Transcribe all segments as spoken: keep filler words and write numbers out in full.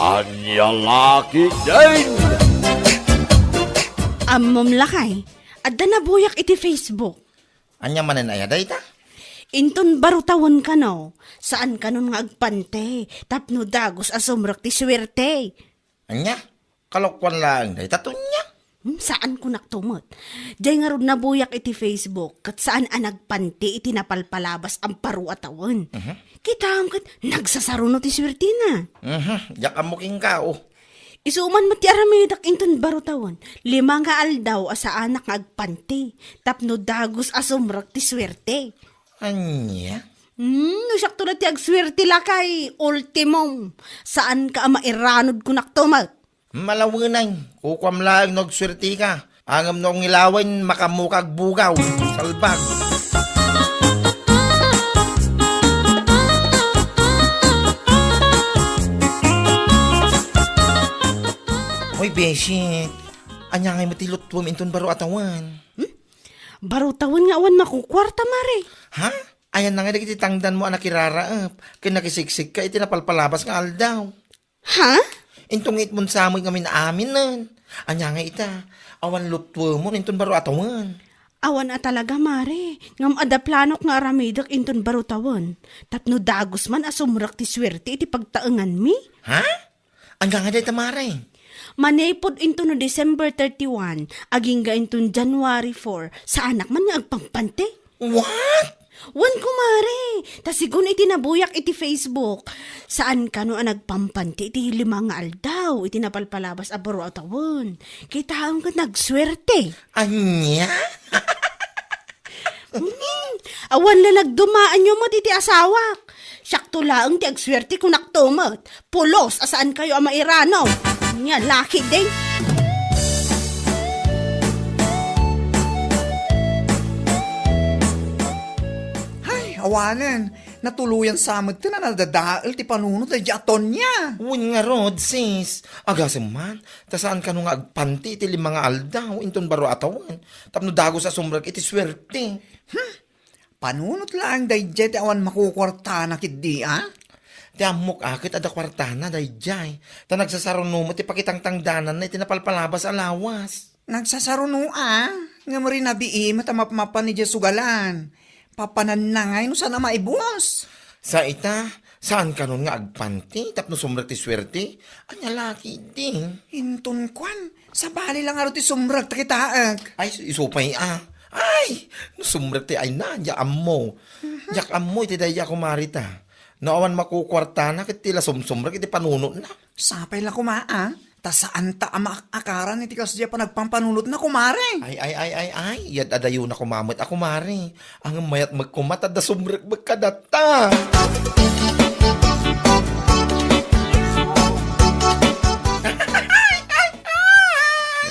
Ania la ketdin? Ammom lakay, adda nabuyak iti Facebook. Ania manen aya dayta? Inton baro tawen kano, saan kanon nga agpanti, tapno dagus a sumrek ti suerte. Ania? Kalokuan laeng dayta, Tonia? Hmm, saan kunak to met. Jay ngarud nabuyak iti Facebook, ket saan a nagpanti iti napalpalabas a baro a tawen. Mhm. Kitaem ket nagsasaruno ti suertina. Mhm, diak ammo kenka, oh. Isu man met ti aramidek inton baro tawen, lima nga aldaw a saanak nga agpanti, tapno dagus a sumrek ti suerte. Ania? Hmm, no siakto la ti agsuerte lakay, ultimum. Saan ka a mairanod kunak to met. Malawenay, kukuam laeng no agsuerteka. Ngem no ngilawen, makaammoka agbugaw. Salbag. Hoy, Beshi, ania ngay met ti lutwem inton baro a tawen? Hmm? Baro tawen nga awan makukuarta, Mare. Ha? Ayanna ngay dagiti tangdanmo a nakiraraep ken nakisiksikka iti napalpalabas nga aldaw? Ha? Inton nga itmonsa met ngamin aminen. Ania nga ita? Awan lutwemon inton baro a tawen. Awan a talaga, Mare. Ngem adda planok nga aramidek inton baro tawen. Tapno dagus man a sumrek ti suerte iti pagtaenganmi. Ha? Ania nga dayta, Mare? Manipud inton no December thirty-one, agingga inton January four, saanak man nga agpampanti. What? Wen, kumare, ta sigun iti nabuyak iti Facebook, saan kano a nagpampanti iti lima nga aldaw iti napalpalabas a baro a tawen. Kitaem ket nagsuerte. Ania? Hmm, awan la nagdumaanyo met iti asawak. Siakto laeng ti agsuerte, kunak to met. Pulos a saan kayo a mairano. Nia la ketdin. Hay, awanen. Natuloyan sa met ti nadadael ti panunot daydi a Tonia. Wen ngarud, sis. Agasem man, ta saan kano nga agpanti iti lima nga aldaw inton baro a tawen. Tapno dagus a sumrek iti suerte. Hmm. Panunot laeng daydiay ti awan makukuartana ketdi, a? Ti ammok a ket adda kuartana daydiay. Ta nagsasaruno met ti pakitangtangdananna iti napalpalabas a lawas. Nagsasaruno a, ngem rinabii met a mapmapan idiay sugalan. Papananna ngay no saan a maibus. Sa ita, saan kanon nga agpanti tapno sumrek ti suerte? Ania la ketdi? Inton kuan, sabali la ngarud ti sumrek ta kitaek. Ay, isu pay a. Ay, no sumrek ti ayna, diak ammo. Mhm. Diak ammo iti daydi a kumare ta. No awan makukuartana ket ti la sumsumrek iti panunotna. Sapay la koma a, ta saanta a maak-akaran iti kasdiay a panagpampanunotna, kumare. Ay, ay, ay, ay, ay, iyad-adayona koma met a kumare. Ngem mayat met koma ta adda sumrek met kadatta.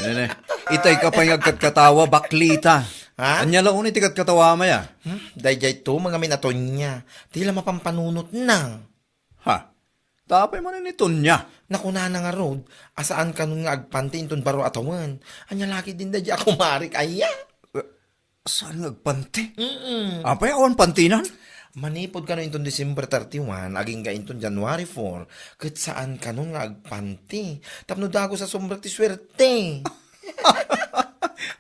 Nene, itay ka pay nga agkatkatawa, baklita. Ha? Ania la unay ti katkatawa, maya? Hmm? Daydiay to, mga minatonya. Ti la mapampanunotna. Ha? Ta apay manen ni Tonya? Nakunana ngarud, a saan kanon nga agpanti inton baro a tawen. Ania la ketdin daydi a kumarek aya? Eh, saan nga agpanti? Mm-mm. Apay awan pantinan? Manipud kano inton December thirty-one, agingga inton January four, ket saan kanon nga agpanti. Tapno dagus a sumrek ti suerte.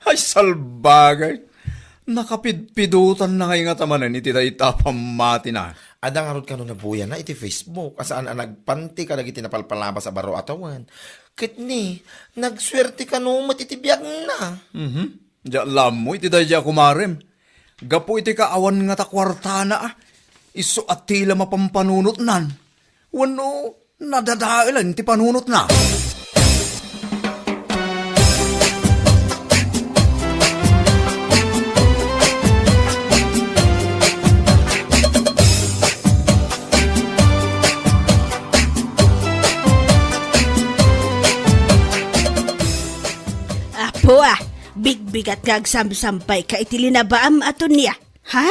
Ay, salbagay! Nakapidpidotanna ngay ngata manen iti dayta a pammatina. Adda ngarud kano nabuyana iti Facebook a saan a nagpanti kadagiti napalpalabas a baro a tawen. Ket ni, nagsuerte kano met iti biagna. Mhm. Diak la ammo iti daydi a kumarem. Gapu iti kaawan ngata kuartana, a, isu a ti la mapampanunotnan. Wenno, nadadaelan ti panunotna. Apo, a, bigbigat nga agsamsampay ka iti linabaam a Tonya. Ha?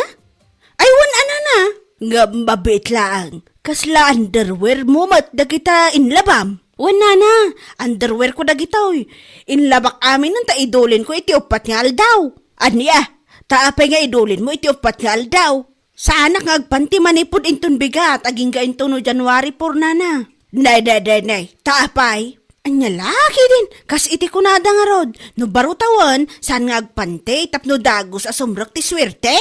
Ay, wen a nana, ngem mabiit laeng. Kasla underwear mo met dagita inlabam? Wen nana, underwear ko dagitoy. Inlabak aminen ta idulin ko iti uppat nga aldaw. Ania, ta apay nga idulin mo iti uppat nga aldaw? Saanak nga agpanti manipud inton bigat, agingga inton no January four, nana. Nay, nay, nay, nay, ta apay? Ania la ketdin, kas iti kunada ngarud, no baro tawen, saan nga agpanti tapno dagus a sumrek ti suerte.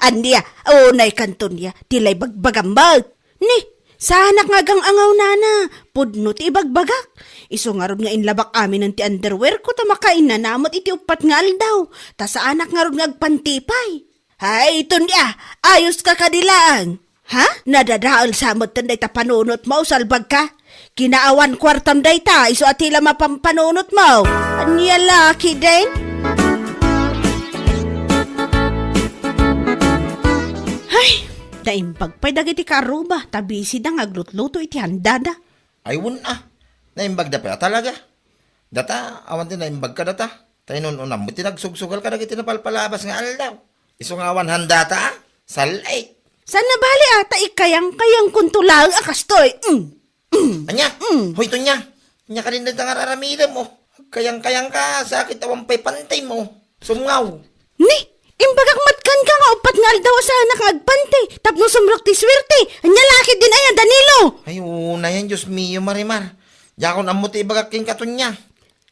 Ania, unay kanton ya, ti la ibagbagam met. Ni, saanak nga agang-angaw nana, pudno ti ibagbagak. Isu ngarud nga inlabak aminen ti underwear ko ta makainnana met iti uppat nga aldaw, ta saanak ngarud nga agpanti pay. Hay, Tonya, ayos ka kadi laeng? Ha? Nadadael sa metten dayta panunot mo, salbag ka? Kinaawan kuartam dayta, isu a ti la mapampanunot mo. Ania la ketdin? Hay, naimbag pay dagiti kaarruba, ta busy da nga aglutluto iti handada. Ay, wen a. Naimbag da pay a talaga. Data, awan ti naimbag kadata. Ta inun-unam met ti nagsugsugal kadagiti napalpalabas nga aldaw. Isu nga awan handata, a? Sal-, ay. Saan nabali a, ta ikayang-kayangkonto laeng a kastoy. Mm. Mm. Ania? Mm. Hoy, Tonya. Ania kadin dayta nga ar-aramidem, o? Agkayang-kayangka, sakit awan pay pantim, o. Sumngaw. Ni, imbagak met kenka nga uppat nga aldaw a saanak nga agpanti, tapno sumrek ti suerte. Ania la ketdin aya, Danilo? Ay, unayen, Dios mio, Marimar. Diakon ammo ti ibagak kenka, Tonya.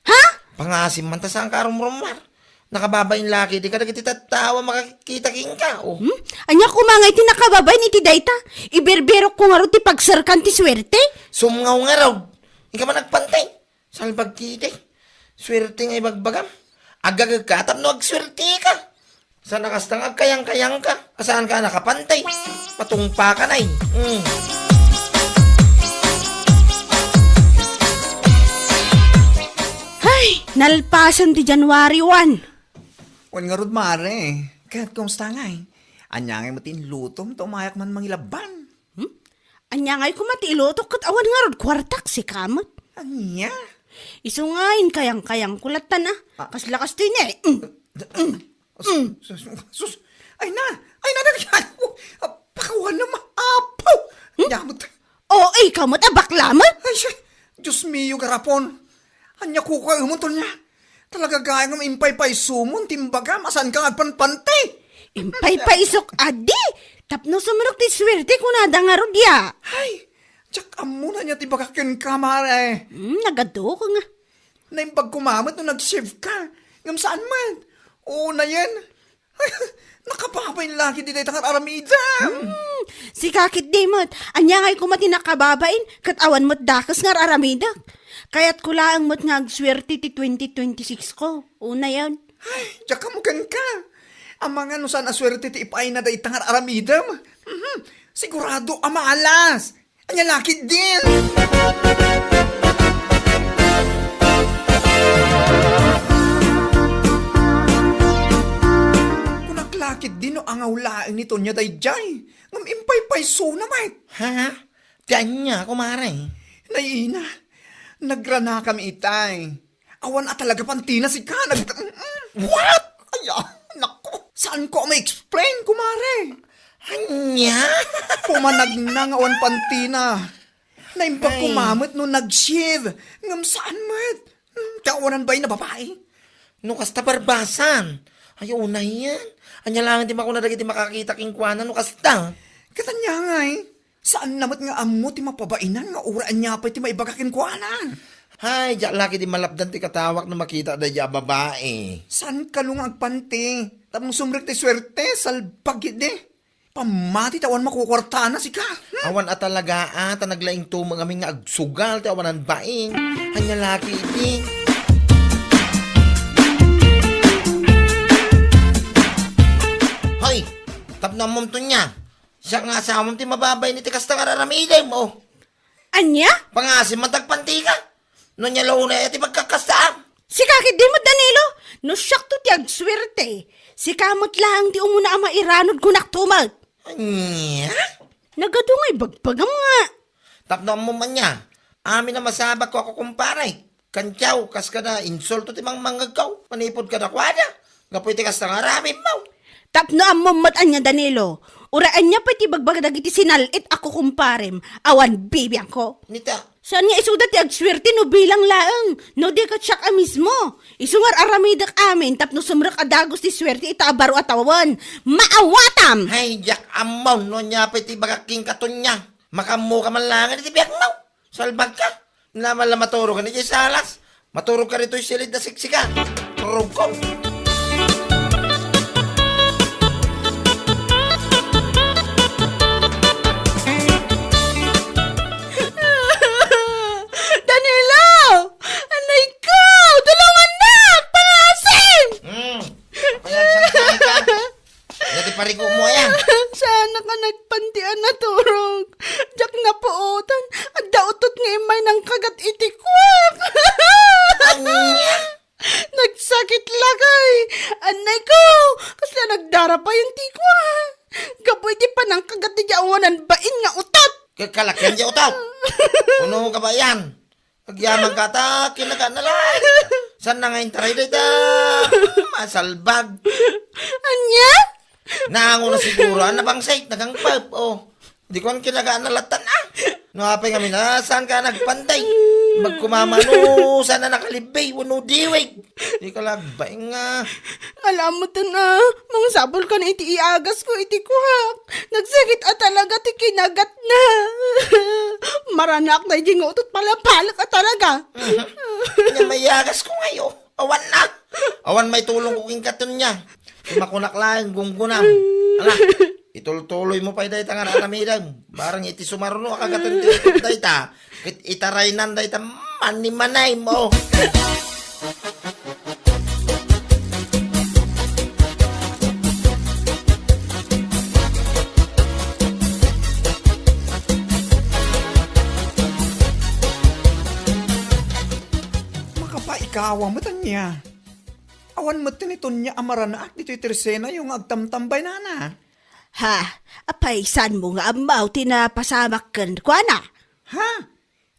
Ha? Pangasim man ta saanka a rumrummar. Nakababain la ketdi kadagiti tattao a makakita kenka, o. Hmm? Ania koma nga iti nakababain iti dayta? Iberberokko ngarud ti pagserkan ti suerte? Sumngaw ngarud. Inka man agpanti. Salbag ketdi. Suerte nga ibagbagam. Agagekka tapno agsuerteka. Saan a kasta nga agkayang-kayangka. A saanka a nakapanti. Patungpaka, nay. Mm. Hay, nalpasen ti January one. Wen ngarud, mare. Ket kumusta ngay? Ania ngay met ti inlutom ta umayak man mangilabban? Hmm? Ania ngay koma ti ilutok ket awan ngarud kuartak, sika met? Ania? Isu nga inkayang-kayangko lattan a. Ah. Kasla kastoy ne. Mm. Mm. Sus, sus, sus. Ay na, ay na, na, na, pakawan na maapo. Hmm? Ania met? O, ikaw met a bakla met? Ay, siya. Dios mio, garapon. Ania kukaemon, Tonya? Talaga gayam impaypaysomon ti imbagam a saanka nga agpanpanti. Impaypaysok adi, tapno sumrek ti suerte kunada ngarud ya. Ay, diak ammo no ania ti ibagak kenka, mare. Hmm, nagadok nga. Naimbag koma met no nag-shave ka. Ngem saan met. Unayen. Nakababain la ketdi dayta nga ar-aramidem. Hmm, sika ketdi met. Ania ngay koma ti nakababain, ket awan met dakes nga ar-aramidek. Kayatko laeng met nga agsuerte ti twenty twenty-six ko. Unayen. Ay, diak ammo kenka. Amangan no saan a suerte ti ipaayna dayta nga ar-aramidem. Mhm. Sigurado a maalas. Ania la ketdin? Kunak la ketdin no angaw laeng ni Tonya daydiay. Ngem impaypaysona met. Ha? Ti ania, kumare? Nay ina, nagranakam itay. Awan a talaga pantina sika. Nag-, what? Ay, ah, naku. Saanko a ma-explain, kumare. Ania? Pumanagna nga awan pantina. Naimbag koma met no nag-shave. Ngem saan met. Hmm, ti awanan bain a babai. No kasta, barbasan. Ay, unayen. Ania laeng ti makuna dagiti makakita kenkuana no kasta? Ket ania ngay? Saanna met nga ammo ti mapabainan nga uray ania pay ti maibaga kenkuana. Hay, diak la ketdi malapdan ti katawak no makita daydiay a babai. Saan kano nga agpanti? Tapno sumrek ti suerte, salbag ketdi. Pammati ta awan makukuartana sika. Hmm? Awan a talaga a, ta naglaing tumeng amin nga agsugal ti awanan bain. Ania la ketdi? Hoy, tapno ammom, Tonya. Siak nga asawam ti mababain iti kasta nga ar-aramidem, o. Ania? Pangasim man ta agpantika. No ania la unay a ti pagkakastaan? Sika ketdi met, Danilo. No siakto ti agsuerte, sika met laeng ti umuna a mairanod kunak tumet. Ania? Nagadu nga ibagbagam nga. Tapno ammom ania, amin a masabakko a kukumpare. Kantiaw, kas kada insulto ti mangmangngegko manipud kadakuada. Gapu iti kasta nga aramidmo. Tapno ammom met ania, Danilo. Uray ania pay ti ibagbaga dagiti sinal-it a kukumparem, awan bibiangko. Nita. Saan nga isuda ti agsuerte no bilang laeng, no di ket siak a mismo. Isu nga ar-aramidek amin tapno sumrek a dagus ti suerte ita a baro a tawen. Maawatam! Hay, diak ammon no ania pay ti ibagak kenka, Tonya. Makammoka man laengen iti biagmo. Salbagka. Naman la maturog ka iti salas. Maturog ka ditoy silid a siksika. Turogko. Danilo! Anay ko! Tulungan na! Pangasim! Hmm. Ayan, saan ka? Dati parigo mo, ayan. Saan ka nagpanti a naturog? Diak napuotan. Adda utot nga immay nangkagat iti kuak. Ania? Nagsakit lakay. Anay ko! Kasla nagdara pay ti kuak. Gapu iti panangkagat ti awanan bain nga utot. Kakalakan di utot. Uno ka ba yan? Agyaman ka ta, kinaga na lang. Saan na nga intaray dayta? Masalbag. Anya? Nango na siguro, ah, nabangsit, nagangpap, oh. Di ko ang kinaga na latan, ah. No, apay nga mina, saan ka nagpanday? Magkumamano, saan na nakalibay, wano diwig? Di ka lagbaing, ah. Alamutan, ah. Mangsapul ka na iti iagas ko, iti kuak. Nagsakit a talaga ti kinagat na. Maranak na iti nga utot palapalak a talaga. Nya mayagas ko ngayo. Awan na. Awan may tulong ko king katon niya. Makunak lang, gunggunam. Ala, itultuloy mo pay dayta nga aramidem. Barang iti sumarno a kagaton ti utot dayta. Ket itaraynan dayta manimanay mo. Makapaikawa met ania. Awan met ti ni Tonia a maranaak ditoy tersenayo nga agtamtambay, nana. Ha? Apay, saan mo nga ammaw ti napasamak kenkuana? Ha?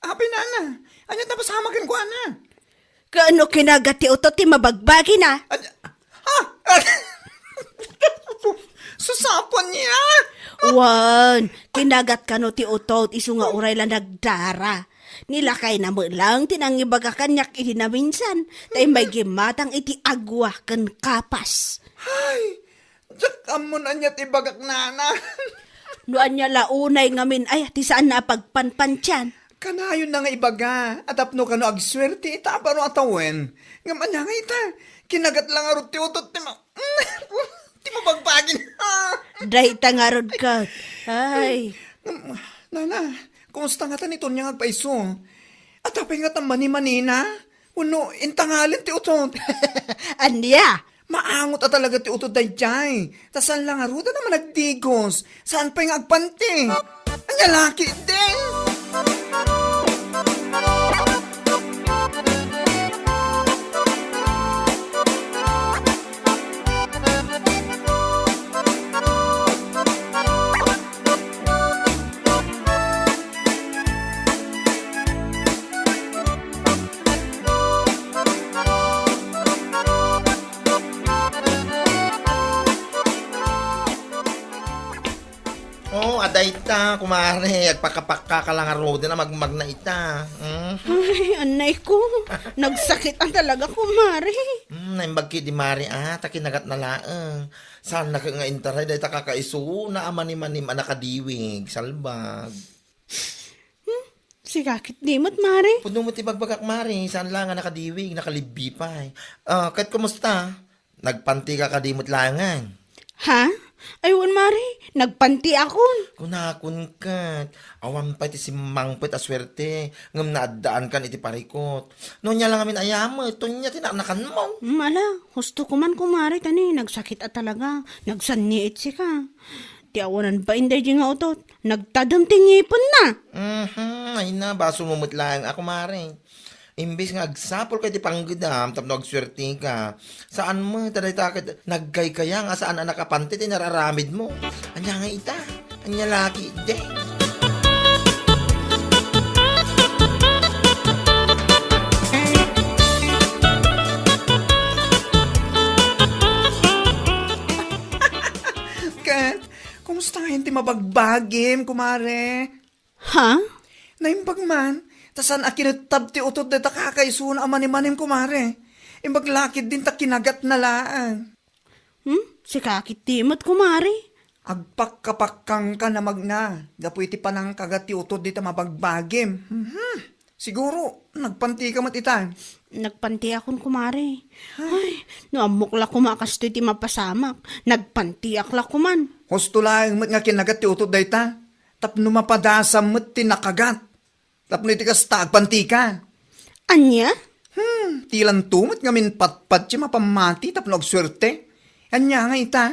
Apay, nana, ania ti napasamak kenkuana? Kaano kinagat ti utot ti mabagbagina? Ad-, ha? Su-, susapo ania? Wen, kinagat kano ti utot isu nga uray la nagdara. Ni lakayna met lang ti nangibaga kaniak idi naminsan, ta immay gimmatang iti agua ken kapas. Ay, diak ammon ania ti ibagak, nana. No ania la unay ngamin, ay, ti saan na a pagpanpantian. Kanayon na nga ibaga, a tapno kano agsuerte ita a baro a tawen. Ngem ania nga ita, kinagat la ngarud ti utot ti ma-, ti mabagbagin. Dayta ngarud ket. Ay. Ngem, nana, kumusta ngata ni Tonia nga agpaiso? Apay ngata manimanina? Wenno intangalen ti utot? Ania? Maangot a talaga ti utot daydiay. Ta saan la ngarud a managdigos. Saan pay nga agpanti. Ania la ketdin? Oh, adda ita, kumare. Agpakapakka ka la ngaruden a magmagna ita. Mm. Ay, anay ko. Nagsakit a talaga, kumare. Mm, naimbag ketdi, mare, ah, ta kinagat na laeng. Saan na nga intaray dayta kakaisuna a manimanim a nakadiwig, salbag. Hmm? Sika ketdi met, mare. Pudno met ti bagbagak, mare. Saan la nga nakadiwig, nakalibbi pay. Ah, ket kumusta? Nagpanti ka kadi met laengen? Ha? Ay, wen, mare. Nagpantiakon. Kunakon ket. Awan pay ti simmangpet a suerte. Ngem naaddaankan iti parikot. No ania la ngamin a yamet, Tonia ti naknakanmo. Hmm, ala, husto ko man, kumare, ta ni nagsakit a talaga. Nagsanniit sika. Ti awanan bain daydi nga utot, nagtadem ti ngipenna. Mhm, ay na, basolmo met laeng a, kumare. Imbes nga agsapulka iti panggedam tapno agsuerteka, saan met ta dayta ket nagkaykayang a saan a nakapanti ti nararamidmo. Ania nga ita? Ania la ketdin? Ket, kumusta ngayen ti mabagbagim, kumare? Ha? Naimbag man, ta saan a kinettab ti utot dayta kakaisuna a manimanim, kumare. Imbag la ketdin ta kinagatna laeng. Hmm? Sika ketdi met, kumare? Agpakkapakkangka, namagna, gapu iti panangkagat ti utod dita mabagbagim. Mhm. Siguro, nagpantika met ita. Nagpantiakon, kumare. Ay, no ammok la koma a kastoy ti mapasamak, nagpantiak la koman. Husto laeng met nga kinagat ti utod dayta, tapno mapadasam met ti nakagat. Tapno iti kasta, agpantika. Ania? Hmm, ti lanto met ngamin patpat ti mapammati tapno agsuerte. Ania nga ita?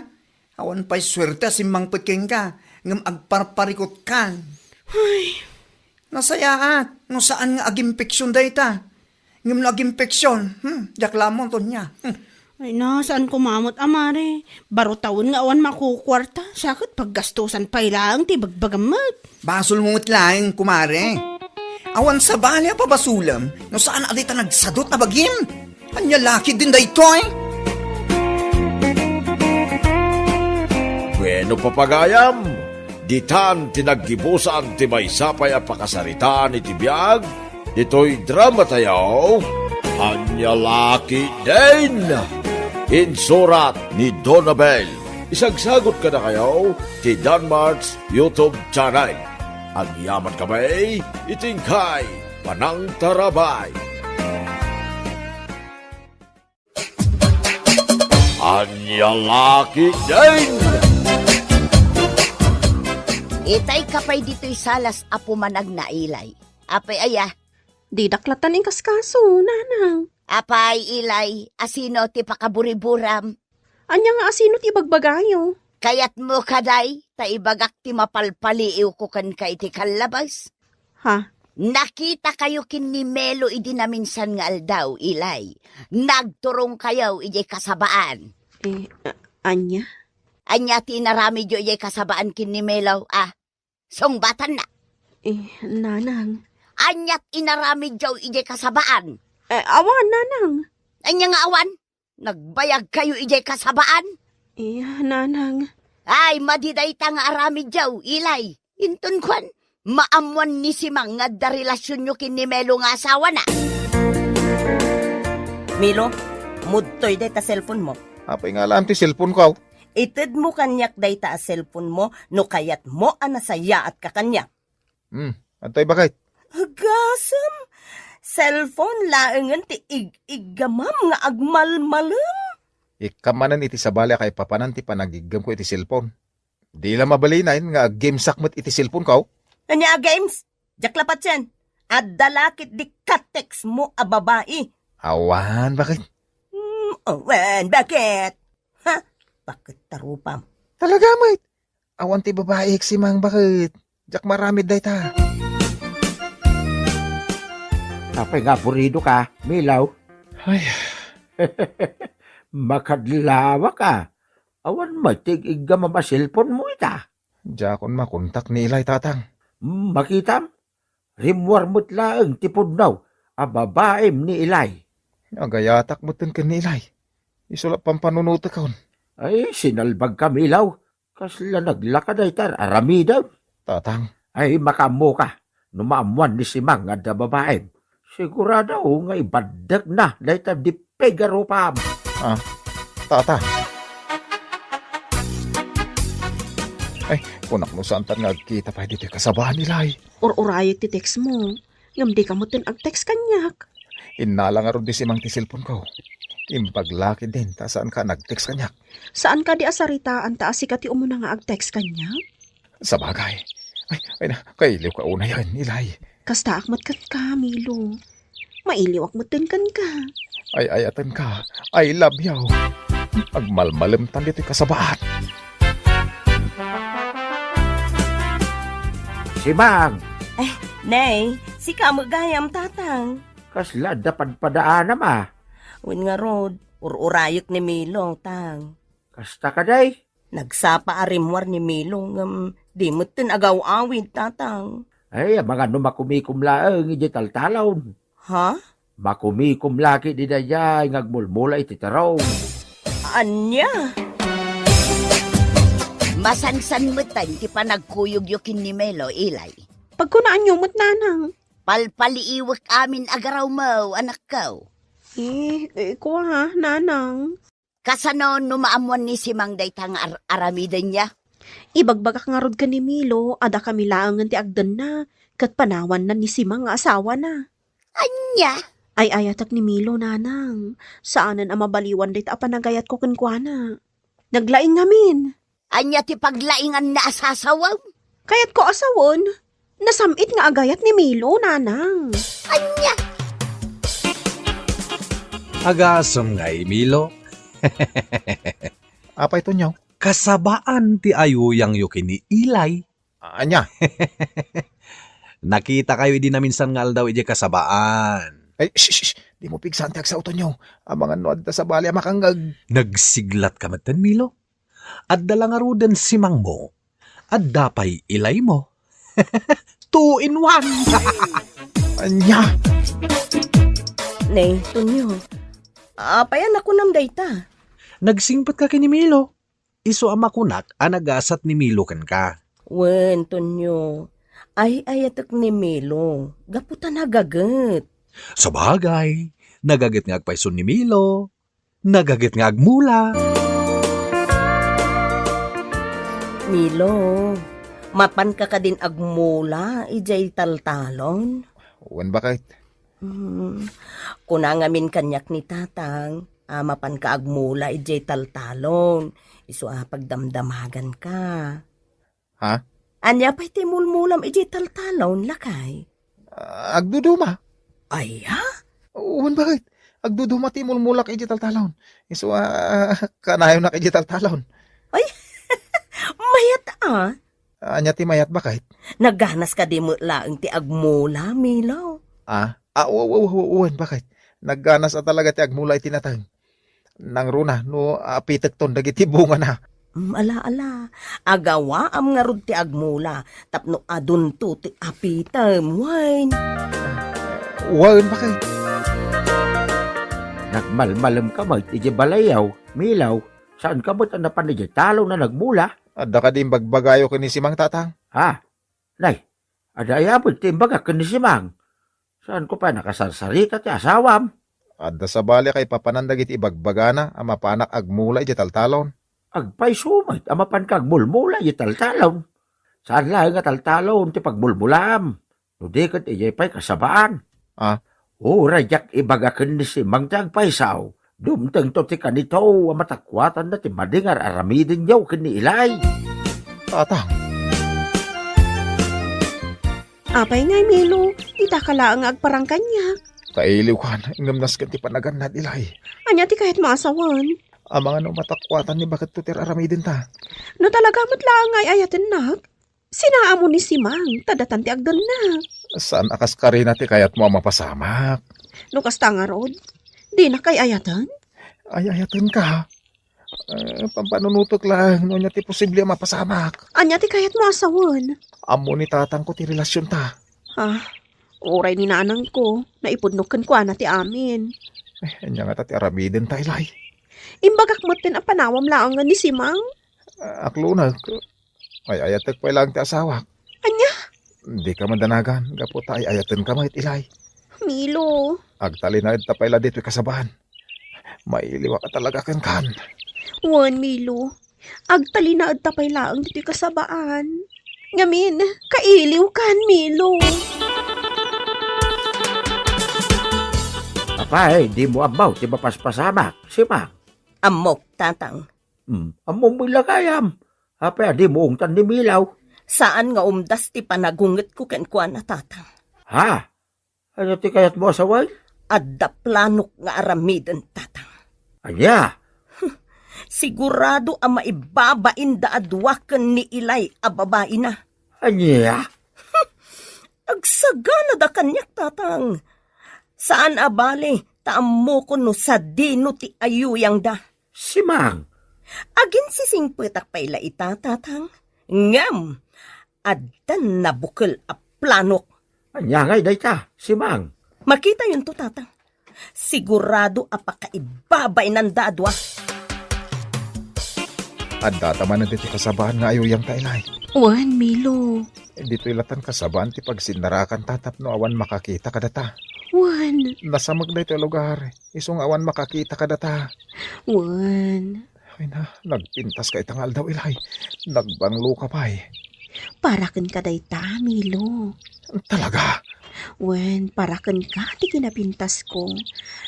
Awan pay suerte a simmangpet kenka, ngem agparparikutkan. Ay. Nasayaat, no saan nga aginfection dayta. Ngem no aginfection, hmm, diak la ammo, Tonya. Hmm. Ay na, saan koma met, a, mare? Baro tawen nga awan makukuarta, sa ket paggastusan pay laeng ti ibagbagam met. Basol mo met laeng, kumare. Awan sabali a pabasolem no saan a dita nagsadut a bagim. Ania la ketdin daytoy? Bueno, papagayam, ditan ti naggibusan ti maysa pay a pakasaritaan iti biag ditoy dramatayo, Ania la ketdin. Insurat ni Donabel. Isagsagut kadakayo ti Danmart's YouTube channel. Agyaman kami iti inkay panangtarabay. Ania la ketdin. Itay ka pay ditoy salas a pumanagna, Ilay. Apay aya? Didak latan inkaskaso, nanang. Apay, Ilay, asino ti pakaburiburam? Ania nga asino ti ibagbagayo? Kayatmo kadi ta ibagak ti mapalpaliiwko kenka iti kallabas? Ha? Nakitakayo ken ni Melo idi naminsan nga aldaw, Ilay. Nagturongkayo idiay kasabaan. Eh, a-, ania? Ania ti inaramidyo idiay kasabaan ken ni Melo, a? Sungbatanna. Eh, nanang. Ania ti inaramidyo idiay kasabaan? Eh, awan, nanang. Ania nga awan? Nagbayagkayo idiay kasabaan? Eh, nanang. Ay, madi dayta nga aramidyo, Ilay. Inton kuan, maammuan ni Simang nga adda relasionyo ken ni Melo nga asawana. Melo, mudtoy dayta cellphone mo. Apay nga alam ti cellphone ko? Itedmo kaniak dayta a cellphone mo no kayatmo a nasayaatka kaniak. Hmm, adtoy baket? Agasem! Cellphone laengen ti ig-iggamam nga agmalmalem. Ikkan manen iti sabali a kaipapanan ti panagiggemko iti cellphone. Di la mabalinen nga aggamesak met iti cellphone ko. Ania a games? Diak la patien. Adda la ketdi ka-text mo a babai. Awan, baket? Hmm, awan, baket? Ha? Baket ta rupam? Talaga met. Awan ti babai ken Simang, baket? Diak maaramid dayta. Apay nga aburidoka, Melo? Ay. Makadlawak a. Awan met ti ig-iggamam a cellphone mo ita. Diakon makontak ni Ilay, tatang. Hmm, makitam? Rimmuar met laeng ti pudno a babaim ni Ilay. Agayatak metten ken ni Ilay. Isu la pampanunotekon. Ay, sinalbagka, Melo. Kasla naglaka dayta aramidem. Tatang. Ay, makaammoka. No maammuan ni Simang nga adda babaim, sigurado nga ibaddekna dayta dippeg a rupam. Ah, tata. Ay, kunak no saantan nga agkita pay ditoy kasabaan, Ilay. Ur-urayek ti text mo. Ngem dika metten ag-text kaniak. Innala ngarud ni Simang ti cellphone ko. Imbag la ketdin ta saanka nag-text kaniak. Saan kadi a saritaan ta a sika ti umuna nga ag-text kaniak? Sabagay. Ay, ay na, kailiwka unayen, Ilay. Kastaak met kenka, Melo. Mailiwak metten kenka. Ay, ayatenka. I love you. Agmalmalemtan ditoy kasabaan. Simang! Eh, Nay, sika met gayam, Tatang. Kasla adda padpadaanam a? Wen ngarud, ur-urayek ni Melo, Tang. Kasta kadi? Nagsapa a rimmuar ni Melo ngem di metten agaw-awid, Tatang. Ay, amangan no makumikom laeng idiay taltalon. Ha? Makumikom la ketdi daydiay nga agmulmula iti terong. Ania? Masansan metten ti panagkuyogyo ken ni Melo, Ilay. Pagkunaanyo met, Nanang. Palpaliiwek amin a garawmo, anakko. Eh, eh, kua, Nanang. Kasano no maammuan ni Simang dayta nga ar-, aramidenna? Ibagbagak ngarud ken ni Milo a dakami laengen ti agdenna ket panawanna ni Simang nga asawana. Ania? Ay-ayatek ni Milo, nanang. Saanen a mabaliwan dayta a panagayatko kenkuana. Naglaing ngamin. Ania ti paglainganna a sasawem? Kayatko a sawen. Nasam-it nga agayat ni Milo, nanang. Ania? Agasem ngay, Milo. Apay, Tonyo? Kasabaan ti ayuyangyo ken ni Ilay. Ania? Nakitakayo idi naminsan nga aldaw idiay kasabaan. Ay, shh, shh, shh. Dimo pigsaan ti agsao, Tonyo. Amangan no adda sabali a makangngeg. Nagsiglatka metten, Milo. Adda la ngaruden Simangmo. Adda pay Ilaymo. Two in one. Ania? Ne, Tonyo. Apay a nakunam dayta? Nagsingpetka ken ni Milo. Isu a makunak a nagasat ni Milo kenka. Wen, Tonyo. Ay-ayatek ni Milo. Gapu ta nagaget. Sabagay, nagaget nga agpayso ni Milo. Nagaget nga agmula. Milo, mapanka kadin agmula idiay taltalon? Wen, baket. Hmm. Kuna ngamin kaniak ni Tatang a mapanka agmula idiay taltalon, isu a pagdamdamaganka. Ha? Ania pay ti mulmulam idiay taltalon, lakay? Ah, agduduma. Aya? Wen, baket. Agduduma ti mulmulak idiay taltalon. Isu a, ah, kanayonak idiay taltalon. Ay, mayat a. Ania ti mayat, baket? Nagganas kadi met laeng ti agmula, Milo? Ah? Ah, wa-, wa-, wa-, wen, baket? Nagganas a talaga ti agmula iti nateng. Nangruna no apitekton dagiti bungana. Mm, ala, ala. Agawaam ngarud ti agmula tapno adunto ti apitem, wen. Wen, baket? Nagmalmalemka met idiay balayyo, Milo. Saanka met a napan idiay talon a nagmula? Adda kadi imbagbagayo ken ni Simang, Tatang? Ha? Nay, adda aya met ti imbagak ken ni Simang? Saanko pay a nakasarsarita ti asawam? Adda sabali a kaipapanan dagiti ibagbagana a mapanak agmula idiay taltalon. Agpayso met a mapanka agmulmula idiay taltalon. Saan laeng a taltalon ti pagmulmulaam, no di ket idiay pay kasabaan. Ah? Uray diak ibaga ken ni Simang ti agpayso, dumtengto ti kanito a matakuatanna ti madi nga ar-aramidenyo ken ni Ilay. Tatang. Apay ngay, Milo, itaka laeng nga agparang kaniak. Kailiwkan, ngem nasken ti panagannad, Ilay. Ania ti kayatmo a sawen? Amangan no matakuatan ni baketto ti ar-aramidenta. No talaga met laeng nga ay-ayatennak, sinaam ni Simang, ta datan ti agdenna. Saan a kas karina ti kayatmo a mapasamak? No kasta ngarud, dinak ay-ayaten? Ay-ayatenka. Eh, pampanunotek laeng no ania ti posible a mapasamak. Ania ti kayatmo a sawen? Ammo ni tatangko ti relasionta. Ha? Uray ni nanangko, naipudno kenkuana ti amin. Eh, ania ngata ti aramidenta, Ilay? Imbagak metten a panawam laengen ni Simang. Ah, aklunek. Ay-ayatek pay laeng ti asawak. Ania? Dika madanagan, gapu ta ay-ayatenka met, Ilay. Milo. Agtalinaedta pay la ditoy kasabaan. Mailiwak a talaga kenkan. Wen, Milo. Agtalinaedta pay laeng ditoy kasabaan. Ngamin, kailiwkan, Milo. Apay, dimo ammo ti mapaspasamak, Simang? Ammok, Tatang. Hmm, ammom met la gayam. Apay a dimo ungtan ni Milo? Saan nga umdas ti panagungetko kenkuana, Tatang. Ha? Ania ti kayatmo a sawen? Adda planok nga aramiden, Tatang. Ania? Sigurado a maibabainda a dua ken ni Ilay a babaina. Ania? Agsaganada kaniak, Tatang. Saan a bale, ta ammokon no sadino ti ayuyangda. Simang. Aginsisingpetak pay la ita, Tatang. Ngem, addan nabukel a planok. Ania ngay dayta, Simang? Makitayonto, Tatang. Sigurado a pakaibabainanda a dua. Addata manen ditoy kasabaan nga ayuyangta, Ilay. Wen, Milo. Ditoy latan kasabaan ti pagsinnarakanta tapno awan makakita kadata. Wen. Nasamek daytoy a lugar, isu nga awan makakita kadata. Wen. Ay na, nagpintas ka ita nga aldaw, Ilay. Nagbanglo ka pay. Para kenka dayta, Milo. Talaga? Wen, para kenka ti kinapintasko.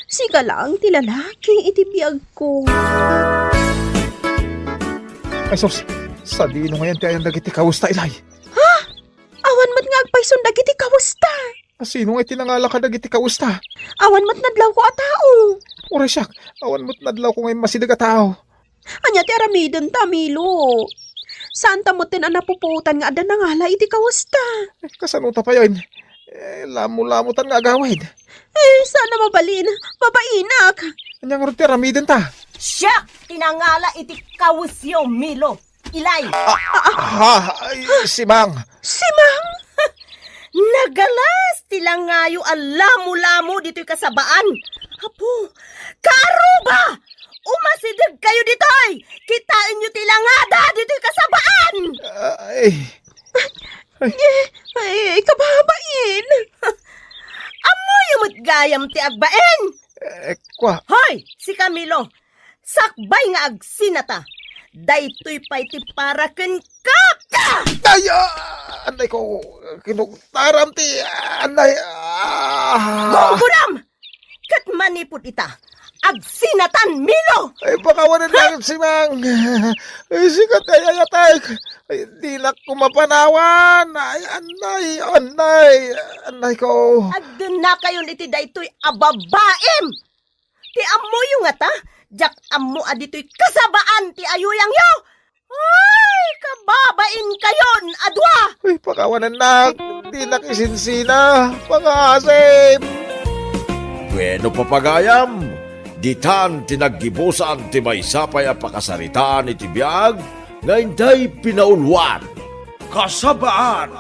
Sika laeng ti lalaki iti biagko. Ay, sus, sadino ngayen ti ayan dagiti kawesta, Ilay? Ha? Awan met nga agpayson dagiti kawesta. Asino nga iti nangala kadagiti kawesta? Awan met nadlawko a tao. Uray siak, awan met nadlawko nga immasideg a tao. Ania ti aramidenta, Milo? Saanta metten a napupuotan nga adda nangala iti kawesta. Eh, kasano ta payen? Eh, lamo-lamotan nga agawid. Eh, saan a mabalin. Mabainak. Ania ngarud ti aramidenta? Siak ti nangala iti kawesyo, Milo. Ilay. Ah, ah, ay, Simang. Simang? Nagalas ti langayo a lamo-lamo ditoy kasabaan. Apo, kaaruba! Umasidegkayo ditoy! Kitaenyo ti langada ditoy kasabaan! Ay. Ay. Eh, ay, kababain! Ammoyo met gayam ti agbain! Eh, kwa. Hoy, si Camilo! Sakbay nga agsinata! Daytoy pay ti para kenka! Ay, ah, anay ko, kinugtaram ti, anay, ah. Gurguram! Ket manipud ita, agsinatan, Milo! Ay, pakawanan lang, Simang. Ay, sikat ay ayatek. Ay, dinak ko mapanawan. Ay, anay, anay, anay ko. Agdennakayon iti daytoy a babaim! Ti ammoyo ngata, diak ammo a ditoy kasabaan ti ayuyangyo. Ay, kababainkayon a dua! Ay, pakawanannak, dinak isinsina, pangasim. Bueno, papagayam, ditan ti naggibusan ti maysa pay a pakasaritaan iti biag nga intay pinauluan. Kasabaan,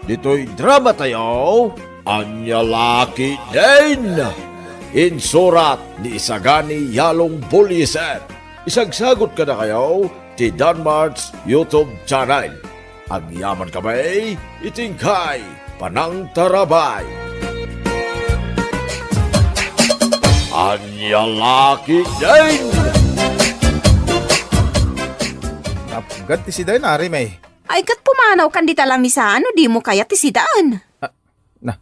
ditoy dramatayo, Ania La Ketdin! Insurat ni Isagani Yalong Buliser. Isagsagut kadakayo ti Danmart's YouTube channel. Agyaman kami iti inkay panangtarabay. Ania La Ketdin! Napgad ti sidaen, Arim, eh. Ay, ket pumanawkan dita lamisaan no dimo kayat ti sidaen. Ah, na,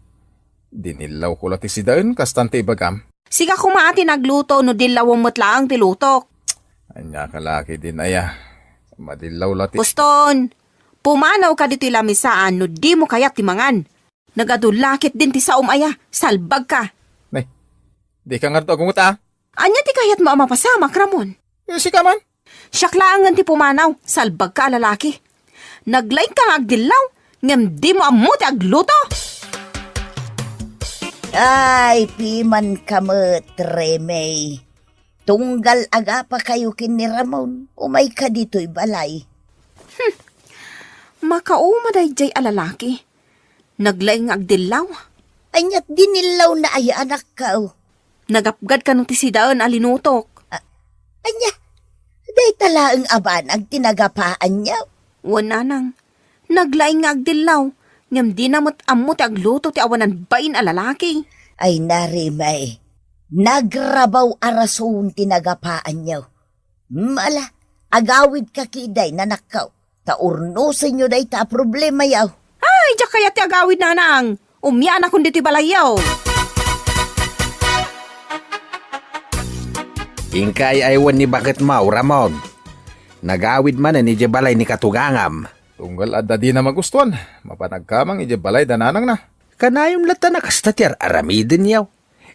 dinillawko la ti sidaen, kastan ti ibagam. Sika koma a ti nagluto no dillawem met laeng ti lutok. Ania ka la ketdin aya. Madillaw la ti Puston, pumanawka ditoy lamisaan no dimo kayat ti mangan. Nagadu la ketdin ti saom aya, salbagka. Nay, dika ngarud agunget a? Ania ti kayatmo a mapasamak, Ramon? Eh, sika man? Siak laengen ti pumanaw, salbagka a lalaki. Naglaingka nga agdillaw, ngem dimo ammo ti agluto. Ay, pimanka met, Remey. Tunggal agapakayo ken ni Ramon, umayka ditoy balay. Hmm. Makauma daydiay a lalaki. Naglaing nga agdillaw. Ania ti dinillawna aya, anakko? Nagapgad kano ti sidaen a linutok. A-, ania? Dayta laeng a banag ti nagapaanyo? Wen, nanang. Naglaing nga agdillaw, ngem dina met ammo ti agluto ti awanan bain a lalaki. Ay, Remey, nagrabaw a rason ti nagapaanyo. Mala, agawidka ketdin, anakko. Ta urnosenyo dayta a problemayo. Ay, diak kayat ti agawid, nanang. Umianakon ditoy balayyo. Inkay aywen ni baketmo, Ramon. Nagawid manen idiay balay ni katugangam. Tunggal adda dina magustuan, mapan agkamang idiay balay da nanangna. Kanayon latta a kasta ti ar-aramidenyo.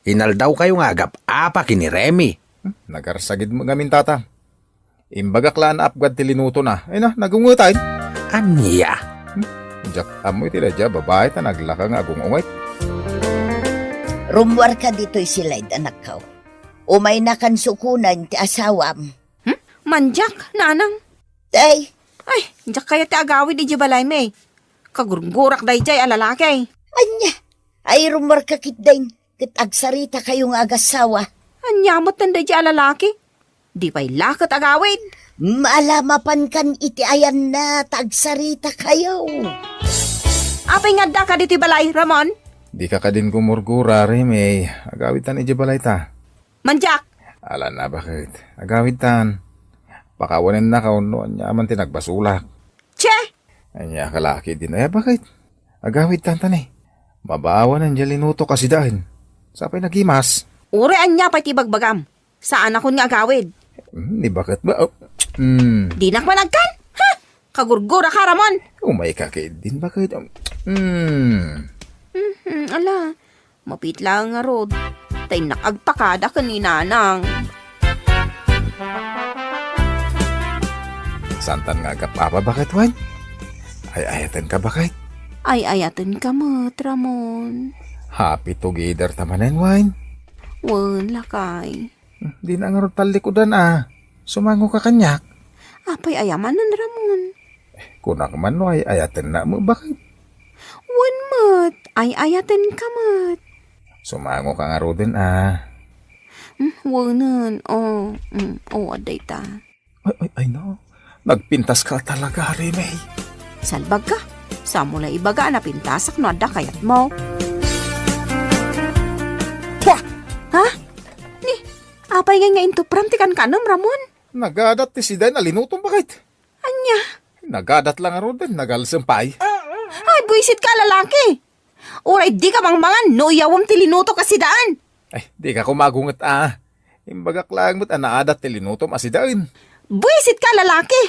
Inaldawkayo nga agap-apa ken ni Remy. Hmm, nagarsagid met ngamin, tata. Imbagak la a naapgad ti linutona. Ay na, nagungetan. Ania? Hmm? Diak ammo iti daydiay a babai ta naglaka nga agung-ungayt. Rummuarka ditoy silay, anakko. Umaynakan sukonen ti asawam. Hmm? Mandiak, nanang. Ay. Ay, diak kayat ti agawid idiay balaymi. Kagurgurak daydiay a lalaki. Ania? Ay, rummuarka ketdin, ket agsaritakayo nga agassawa. Ania met daydiay a lalaki? Di pay la ket agawid. Mala, mapankan iti ayanna ta agsaritakayo. Apay nga addaka ditoy balay, Ramon? Dika kadin gumurgura, Remy. Agawidtan idiay balayta. Mandiak! Ala na, baket? Agawidtan. Pakawanennaka wenno ania man ti nagbasolak. Che! Ania ka la ketdin, ay, baket? Agawidtan ta ni. Mabawanen diay linutok a sidaen. Sapay nagimas. Uray ania pay ti ibagbagam. Saanakon nga agawid. Hmm, ni baket ba? Oh, hmm. Dinak man agkan? Ha? Kagurguraka, Ramon. Umayka ketdin, baket? Hmm. Mhm, ala. Mabiit laeng ngarud. Ta innak agpakada ken ni Nanang. Saantan nga agap-apa, baket, wen? Ay-ayatenka, baket? Ay-ayatenka met, Ramon. Happy together ta manen, wen? Wen, lakay. Dina ngarud tallikudan a. Sumangoka kaniak. Apay aya manen, Ramon? Kunak man no ay-ayatennak met, baket? Wen met, ay-ayatenka met. Sumangoka ngaruden a. Hmm, wenen, o. Hmm, o, adda ita. Ay, ay, ay, no. Nagpintaska talaga, Remey. Salbagka. Saanmo la ibaga a napintasak no adda kayatmo. Pua! Ha? Ni, apay ngay nga intupram ti kankanem, Ramon? Nagadat ti sidaen a linutom, baket? Ania? Nagadat la ngaruden, nagalsem pay. Ay, buisitka a lalaki! Uray dika mangmangan no iyawem ti linutok a sidaen. Ay, dika kumagunget a. Imbagak laeng met a naadat ti linutom a sidaen. Buisitka a lalaki!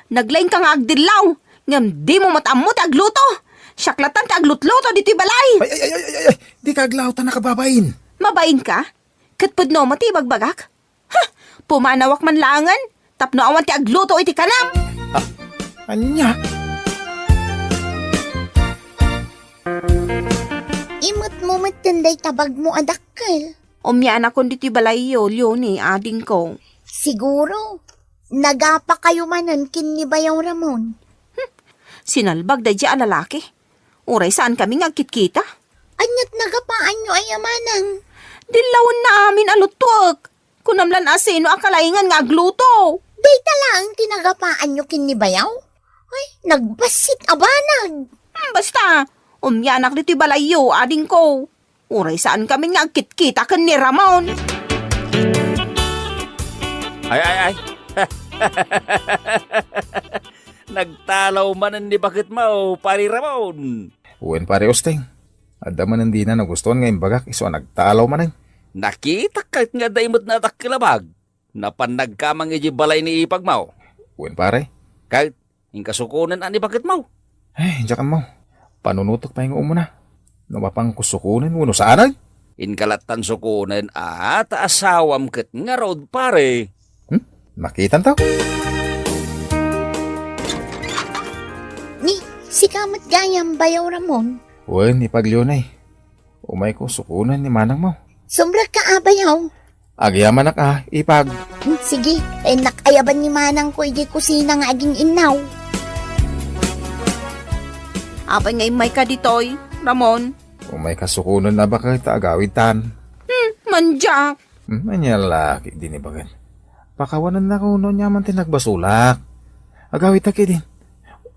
Naglaingka nga agdillaw, ngem dimo met ammo ti agluto. Siak lattan ti aglutluto ditoy balay. Ay, ay, ay, ay, ay, ay. Dika aglaw ta nakababain. Mabainka? Ket pudno met ti ibagbagak? Ha! Pumanawak man laengen tapno awan ti agluto iti kanam. Ah, ania? Imetmo metten dayta bagmo a dakkel. Umianakon ditoy balayyo, Leonie, adingko. Siguro, nagapakayo manen ken ni Bayaw Ramon. Hmm, sinalbag daydiay a lalaki. Uray saankami nga agkitkita. Aniat nagapaanyo aya manang? Dillawenna amin a luttuek. Kunam lan a sino a kalaingan nga agluto. Dayta laeng ti nagapaanyo ken ni Bayaw? Ay, nagbassit a banag. Hmm, basta, umianak ditoy balayyo, adingko. Uray saankami nga agkitkita ken ni Ramon. Ay, ay, ay. Nagtalaw manen ni baketmo, Pare Ramon. Wen, Pare Usteng. Adda manen dina nagustuan nga imbagak isu a nagtalaw manen. Nakitak ket nga adda met nadakkel a bag. Napan nagkamang idiay balay ni ipagmo. Wen, pare. Ket inka sukonen a ni baketmo. Ay, diak ammo. Panunotek pay nga umuna. No mapanko sukonen wenno saanen? Inka lattan sukonen a ta asawam ket ngarud, pare. Hmm? Makitan taw? Ni, sika met gayam, Bayaw Ramon. Wen, Ipag Leone. Umayko sukonen ni manangmo. Sumrekka a, Bayaw. Agyamanak a, Ipag. Hmm, sige, innak ayaban ni manangko idiay kusina nga agin-innaw. Apay nga immayka ditoy, Ramon? Umayka sukonen a baket ta agawidtan. Hmm, mandiak. Hmm, ania la ketdin ni baket? Pakawanennaka wenno ania man ti nagbasolak. Agawidta ketdin.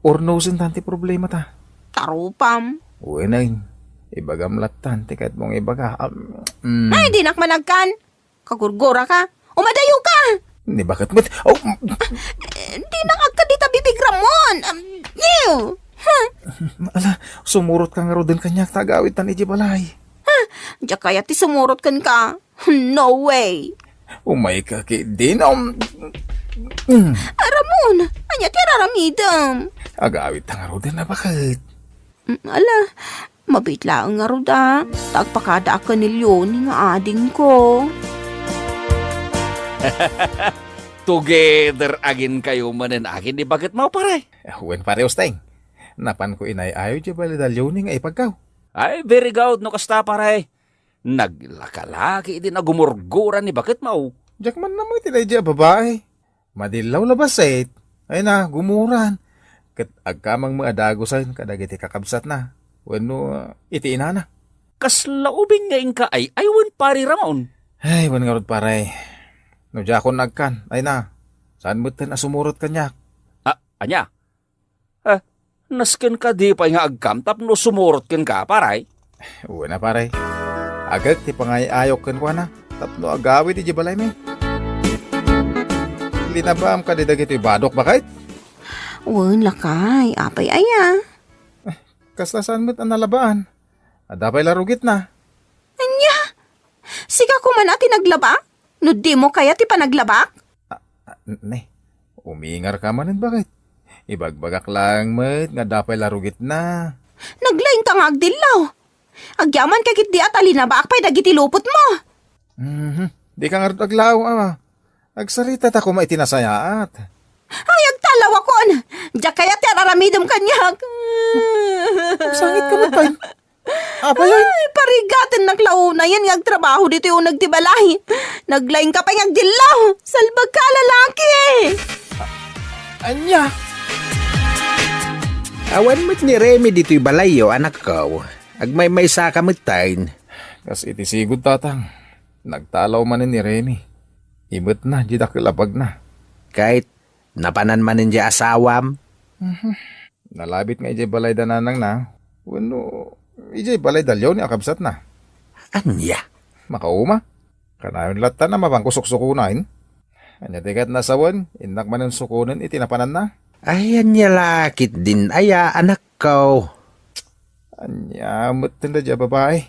Urnosentan ti problemata. Tarupam. Wen, ibagam lattan ti kayatmo nga ibaga. Am, mm. Ay, dinak man agkan. Kagurguraka. Umadayoka. Ni baket met? Oh, mm. Eh, dinak agkan dita bibig, Ramon. Am, ew. Huh. Ala, sumurotka ngaruden kaniak ta agawidtan idiay balay. Huh, diak kayat ti sumurot kenka. No way. Umayka ketdin, um, mm. Ah, Ramon, ania ti ar-aramidem? Agawidta ngaruden a baket. Mm, ala, mabiit laeng ngarud a, ta agpakadaak ken ni Leonie nga adingko. Together again kayo manen agin ni baketmo, pare? Eh, wen, Pare Usteng. Napanko inay-ayo diay balay da Leonie nga ipagkaw. Ay, very good no kasta, pare. Naglaka la ketdin a gumurgura ni baketmo. Diak man ammo iti daydiay a babai. Madillaw la bassit. Ay na, gumuran. Ket agkamang met a dagusen kadagiti kakabsatna wenno, ah, iti inana. Kasla ubing nga inka ay-ay wen, Pare Ramon? Ay, wen ngarud, pare. No diakon agkan, ay na, saan metten a sumurot kaniak? Ah, ania? Eh, nasken kadi pay nga agkam tapno sumurot kenka, pare? Wen a, pare. Agek ti pangay-ayok kenkuana tapno agawid idiay balaymi. Linabaam kadi dagitoy badok, baket? Wen, lakay. Apay aya? Kasla saan met a nalabaan. Adda pay la rugitna. Ania? Sika koma a ti naglaba? No dimo kayat ti panaglabak? Ah, ah, ne, umingarka manen, baket. Ibagbagak laeng met nga adda pay la rugitna. Naglaingka nga agdillaw. Agyamanka ketdi a ta linabaak pay dagiti lupotmo. Mhm. Dika ngarud aglaaw, ama. Agsaritata koma iti nasayaat. Ay, agtalawakon! Diak kayat ti ar-aramidem kaniak. Agsangitka met pay. Apay, ay? Ay, parigatennak la unayen nga agtrabaho ditoy uneg ti balay. Naglaingka pay nga agdillaw. Salbagka a lalaki! Ania? Awan met ni Remy ditoy balayyo, anakko. Agmaymaysaka metten. Kas iti sigud, tatang. Nagtalaw manen ni Remy. Imetna diay dakkel a bagna. Ket napanan manen diay asawam? Mhm. Nalabit nga idiay balay da nanangna, wenno idiay balay da Leonie a kabsatna. Ania? Makauma? Kanayon latta a mapanko suksukonen. Ania ti kayatna a sawen, innak manen sukonen iti napananna? Ay, ania la ketdin aya, anakko? Ania metten daydiay a babai?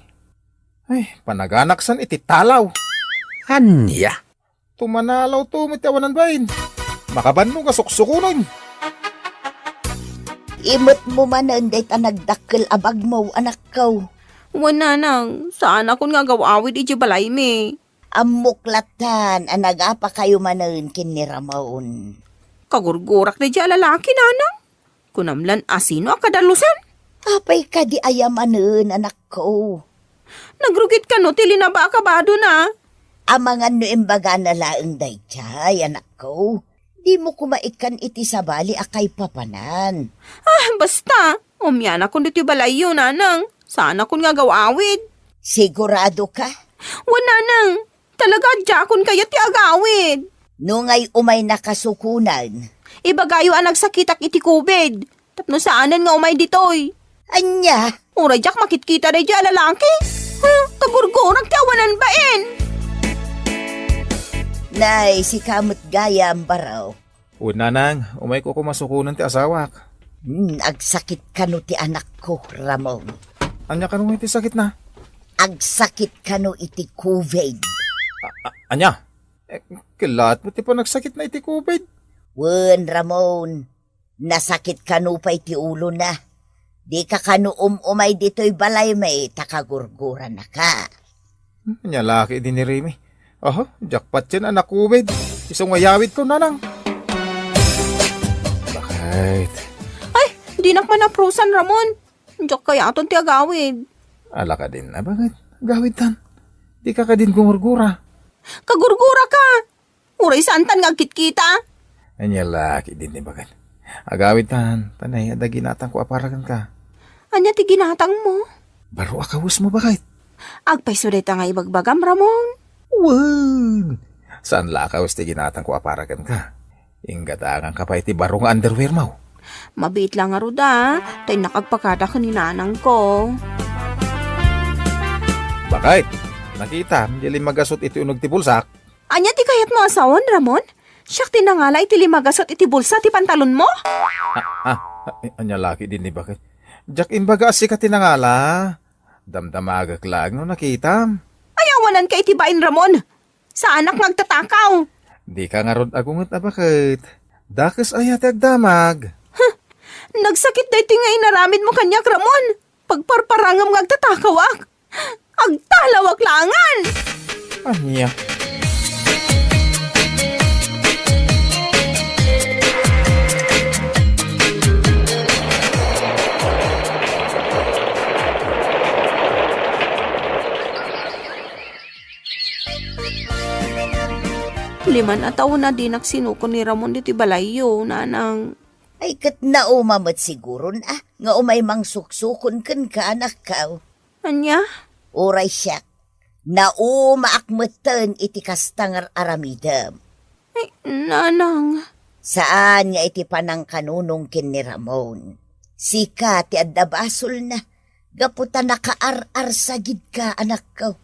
Ay, panaganaksan iti talaw. Ania? Tumanalawto met ti awanan bain. Makabannog a suksukonen. Imetmo manen dayta nagdakkel a bagmo, anakko. Wen, nanang, saanakon nga agaw-awid idiay balaymi. Ammok lattan a nagapakayo manen ken ni Ramon. Kagurgurak daydiay a lalaki, nanang. Kunam lan a sino a kadalusan? Apay kadi aya manen, anakko? Nagrugit kano ti linabaak a badona? Amangan no imbagana laeng daydiay, anakko. Dimo koma ikkan iti sabali a kaipapanan. Ah, basta. Umianakon ditoy balayyo, nanang. Saanakon nga agaw-awid. Sigurado ka? Wen, nanang. Talaga, diakon kayat ti agawid. No ngay umaynaka sukonen. Ibagayo a nagsakitak iti covid. Tapno saanen nga umay ditoy. Ania? Uray diak makitkita daydiay a lalaki. Huh, kagurgurak ti awanan bain. Nay, sika met gayam, baro. Wen, nanang, umayko koma sukonen ti asawak. Hmm, agsakit kano ti anakko, Ramon. Ania kano ngay ti sakitna? Agsakit kano iti covid. A-, a-, ania? Eh, kellaat met ti panagsakitna iti covid. Wen, Ramon, nasakit kano pay ti ulona. Dika kano um-umay ditoy balaymi ta kagurguranaka. Hmm, ania la ketdi ni Remy? Aha, diak patien a na-covid. Isu nga yawidko, nanang. Baket? Ay, dinak man aprusan, Ramon. Diak kayaton ti agawid. Ala kadin a, baket? Agawidtan. Dika kadin gumurgura. Kagurguraka. Uray saantan nga agkitkita. Ania la ketdin, baket? Agawidtan, ta nay, adda ginatangko a para kenka. Ania ti ginatangmo? Baro a kawesmo, baket. Agpayso dayta nga ibagbagam, Ramon. Wen! Saan la a kawes ti ginatangko a para kenka? Inggatanganka pay ti baro nga underwearmo. Mabiit la ngarud a, ta innak agpakada ken ni nanangko. Baket, nakitam, diay lima gasut iti uneg ti bulsak. Ania ti kayatmo a sawen, Ramon? Siak ti nangala iti lima gasut iti bulsa ti pantalonmo? Ah, ah, ah, ania la ketdin, baket? Diak imbaga a sika ti nangala. Damdamagek laeng no nakitam. Ay, awananka iti bain, Ramon. Saanak nga agtatakaw. Dika ngarud agunget a, baket. Dakes aya ti agdamag. Huh! Nagsakit daytoy nga inaramidmo kaniak, Ramon. Pagparparangem nga agtatakawak. Agtalawak laengen! Ania? Lima a tawen a dinak sinukon ni Ramon ditoy balayyo, nanang. Ay, ket nauma met siguron a nga umay mangsuksukon kenka, anakko. Ania? Uray siak, naumaak metten iti kasta nga ar-aramidem. Ay, nanang. Saan nga iti panangkanunong ken ni Ramon. Sika ti adda basolna, gapu ta nakaar-arsagidka, anakko.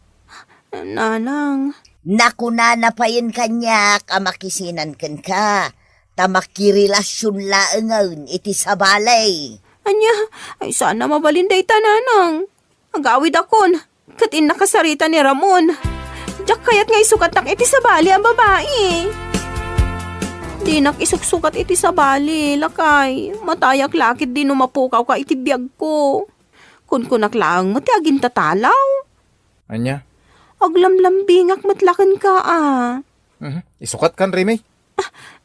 Nanang. Nakunana payen kaniak a makisinnan kenka, ta makirelasion laengen iti sabali. Ania? Ay, saan a mabalin dayta, nanang. Agawidakon, ket innak a sarita ni Ramon. Diak kayat nga isukatnak iti sabali a babai. Dinak isuksukat iti sabali, lakay. Matayak la ketdi no mapukawka iti biagko. Kunkunak laeng met ti agintatalaw. Ania? Aglamlambingak met la kenka, a. Mhm. Isukatkan, Remy.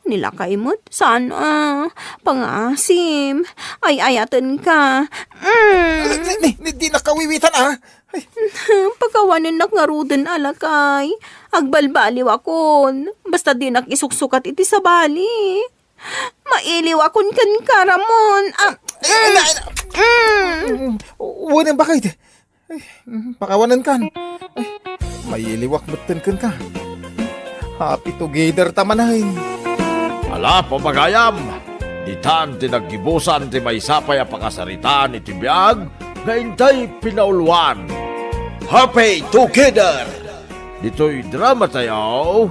Ni lakay met, saan a? Pangaasim. Ay-ayatenka. Mm. Ni, ni, ni, dinak kawiwitan, a. Ay. Pakawanennak ngaruden a, lakay. Agbalbaliwakon. Basta dinak isuksukat iti sabali. Mailiwakon kenka, Ramon. A, ay, ay, ay, ay. Mm. Mm. Wen, bakit? Ay, mm, pakawanenkan. Ay, mailiwak metten kenka. Happy together ta manen. Ala, pagayam, ditan ti naggibusan ti maysa pay a pakasaritaan iti biag nga intay pinauluan. Happy together! Ditoy dramatayo,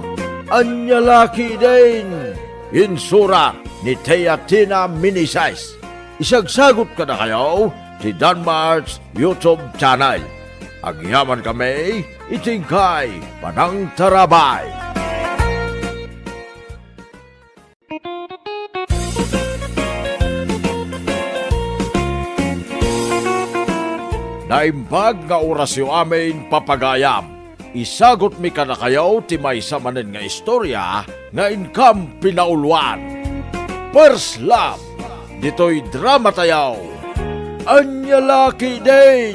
Ania La Ketdin, insurat ni Teatina Meneses. Isagsagut kadakayo ti Danmart's YouTube channel. Agyamankami iti inkay panangtarabay. Naimbag nga orasyo amin, papagayam. Isagutmi kadakayo ti maysa manen nga istorya nga inkam pinauluan. First Love, ditoy dramatayo, Ania La Ketdin.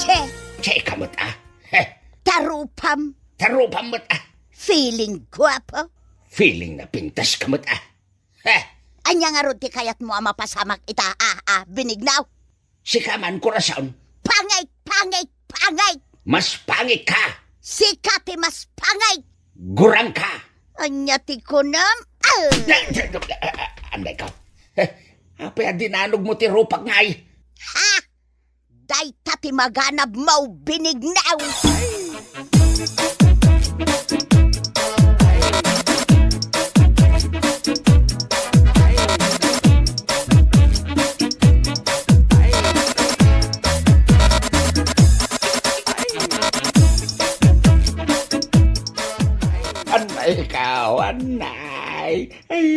Che! Che ka met, a? Heh. Tarupam. Tarupam met, a? Feeling guapo. Feeling napintas ka met, a? Heh. Ania ngarud ti kayatmo a mapasamak ita, a, a, Benigno? Sika man, Corazon. Pangit, pangit, pangit! Mas pangit ka! Sika ti mas pangit! Gurang ka! Ania ti kunam? Al! Anday ka. Heh. Apay a dinanogmo ti rupak ngay? Ha? Dayta ti maganabmo, Benigno! Anay ikaw, anay. Ay,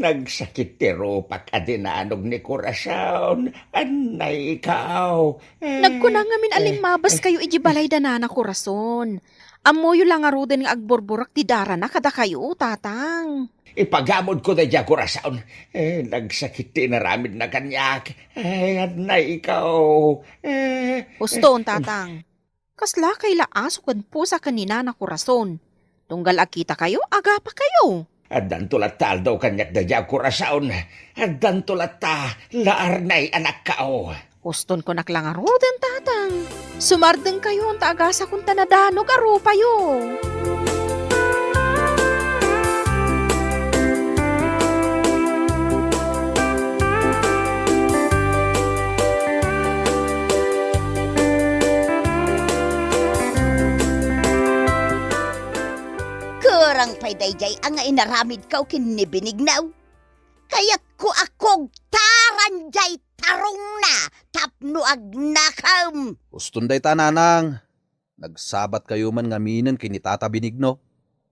nagsakit ti rupak a dinanog ni Corazon. Anay ikaw. Eh, nagkuna ngamin a eh, limmabas eh. Kayo iti balay da Nana Corazon. Ammoyo la ngaruden nga agburburek ti darana kadakayo, Tatang. Ipagamodko daydiay, Corazon. Eh, nagsakit ti inaramidna kaniak. Eh, anay ikaw. Eh, Huston, eh, Tatang. Kasla kay la aso ken pusa ken ni Nana Corazon. Tunggal agkitakayo, agapakayo. Addanto latta aldaw kaniak daydiay, Corazon. Addanto latta la arnay anakko. Huston kunak la ngaruden, Tatang. Sumardengkayon ta agasakon ta nadanog a rupayo. Kurang pay daydiay a nga inaramidko ken ni Benigno. Kayatko a kugtaran diay tarongna tapno agnakem. Huston dayta, Nanang. Nagsabatkayo man ngaminen ken ni Tata Benigno.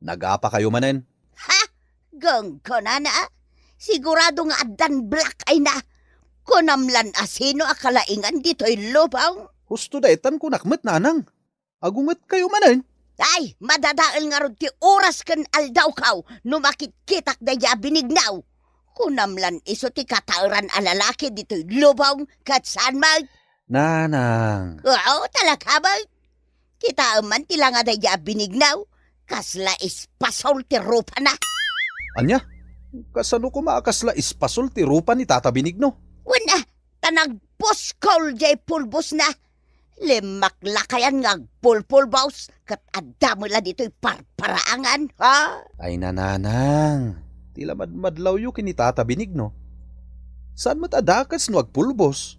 Nagapakayo manen. Ha? Gangganana, a? Sigurado nga addan black eye na. Kunam lan a sino a kalaingan ditoy lubong? Husto daytan kunak met, Nanang. Agungetkayo manen. Ay, madadael ngarud ti oras ken aldawko no makitkitak daydiay a Benigno. Kunam lan isu ti kataeran a lalaki ditoy lubong ket saan met? Nanang. Oo, talaga met. Kitaem man ti langa daydiay a Benigno, kasla espasol ti rupana. Ania? Kasano koma a kasla espasol ti rupa ni Tata Benigno? Wen a, ta nagpuskol diay pulbosna. Limmaklakayan nga agpulpulbos, ket adda met la ditoy parparaangan, ha? Ay, Nanang, ti la madmadlawyo ken ni Tata Benigno. Saan met a dakes no agpulbos?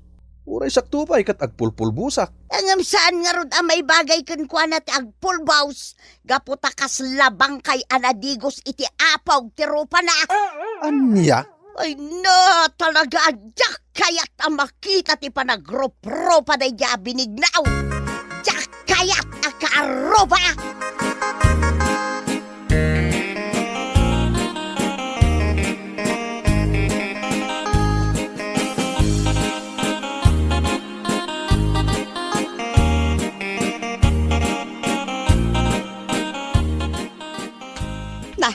Uray sakto pay ket agpulpulbosak. Ngem saan ngarud a maibagay kenkuana ti agpulbos, gapu ta kasla bangkay a nadigos iti apog ti rupana. Ania? Ay na, talaga, diak kayat a makita ti panagrupropa daydiay a binignaw. Diak kayat a kaaruba. Na,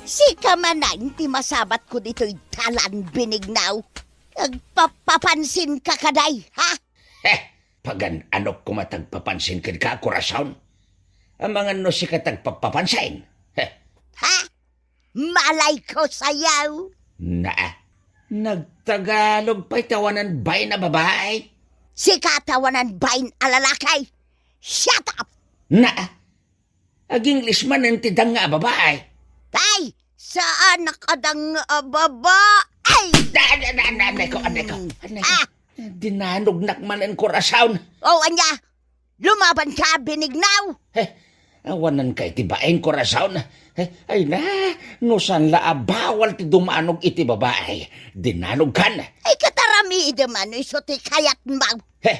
sika manen ti masabatko ditoy dalan, binignaw. Agpapapansinka kadi, ha? He, pagan-anok koma ti agpapansin kenka, Corazon. Amangan no sika ti agpapapansin. He. Ha? Malayko sayo. Naa. Nagtagalog pay ti awanan bain a babai. Sika ti awanan bain a lalaki. Shut up! Naa. Ag-English manen ti danga a babai. Ay, saan a kadanga a babai? Da, da, da, da, aneko, aneko, aneko. Ah! Dinanognak manen, Corazon. Oh, ania? Lumabanka, binignaw? He, awananka iti bain, Corazon. He, ay na, no saan la a bawal ti dumanog iti babai, dinanogkan. Ay, ket aramidem no isu ti kayatmo. He,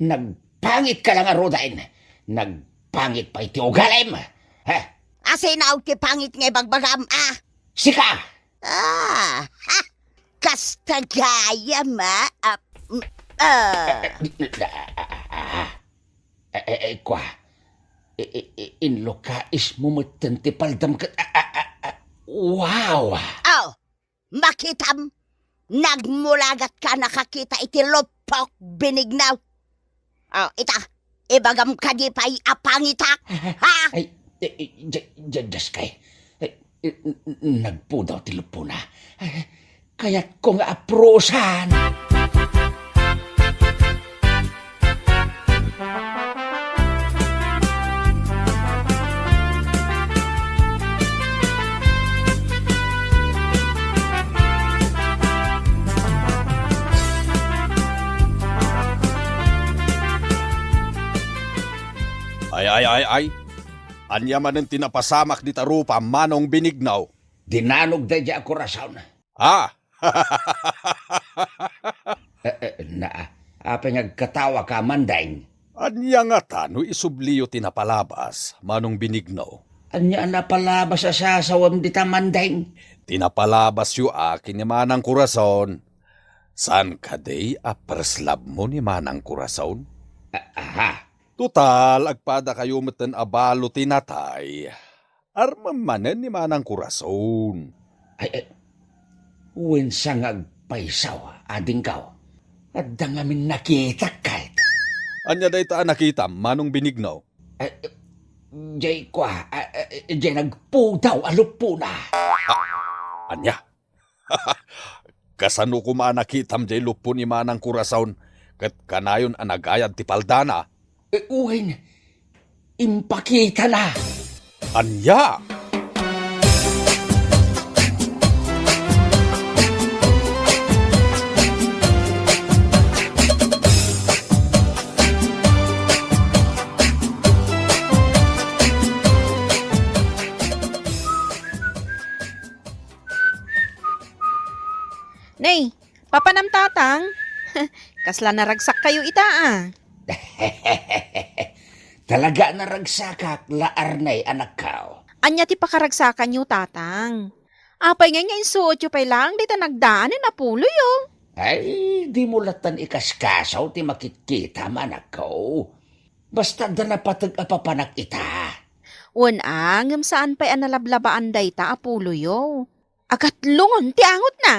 nagpangitka la ngaruden. Nagpangit pay ti ugalim. He. Asino ti pangit nga ibagbagam, a? Sika! Ah, ha! Kasta gayam, a? Ah, mm, ah. Eh, eh, eh, kua. I-, i-, i-, inlukais mo metten ti paldam ket, ah, ah, ah, ah. Wow! Oh, makitam? Nagmulagat ka nakakita iti luppok, binignaw. Oh, ita, ibagam kadi pay a pangitak, ha? Ay, eh, eh, ja-, ja-, Jaskay. Eh, eh, n-, n-, nagpudaw ti luppona. Eh, kayatko nga aprusan. Ay, ay, ay, ay. Ania manen ti napasamak dita rupa, Manong Benigno? Dinanog daydiay a Corazon. Ah! Eh, eh, na, apay nga agkatawaka, Mandeng? Ania ngata no isubliyo ti napalabas, Manong Benigno? Ania a napalabas a sasawem dita, Mandeng? Ti napalabasyo a ken ni Manang Corazon. Saan kadi a first love mo ni Manang Corazon? A-, aha. Total, agpadakayo metten a balo ti natay. Armem manen ni Manang Corazon. Ay, ay, wen sa nga agpaysaw, adingko. Adda ngamin nakitak, kayat. Ania dayta a nakitam, Manong Benigno? Ay, jay kua, ah, ah, jay nagpudaw a luppona. Ah, ania? Kasano koma a nakitam jay luppo ni Manang Corazon ket kanayon a nagayad ti paldana? Eh, wen, impakitana. Ania? Nay, papanam, Tatang? Kasla naragsakkayo ita, a? Talaga a naragsakak, la Arnay, anakko. Ania ti pakaragsakanyo, Tatang? Apay ngay nga insuotyo pay laeng dayta nagdaanen a puloyo? Ay, dimo lattan ikaskaso ti makitkitam, anakko. Basta adda napateg a papanak ita. Wen a, ngem saan pay a nalablabaan dayta a puloyo. Agatlongon ti angotna.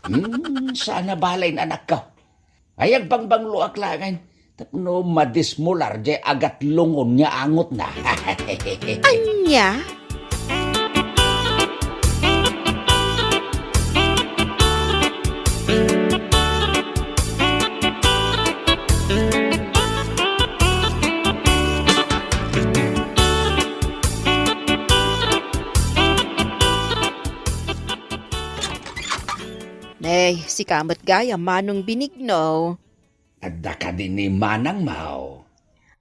Hmm, saan a balayen, anakko. Ay, agbangbangloak laengen tapno madismular jay agatlongon nga angotna. Ania? Nay, si Ka met gayam, Manong Benigno. Adda kadi ni manangmo?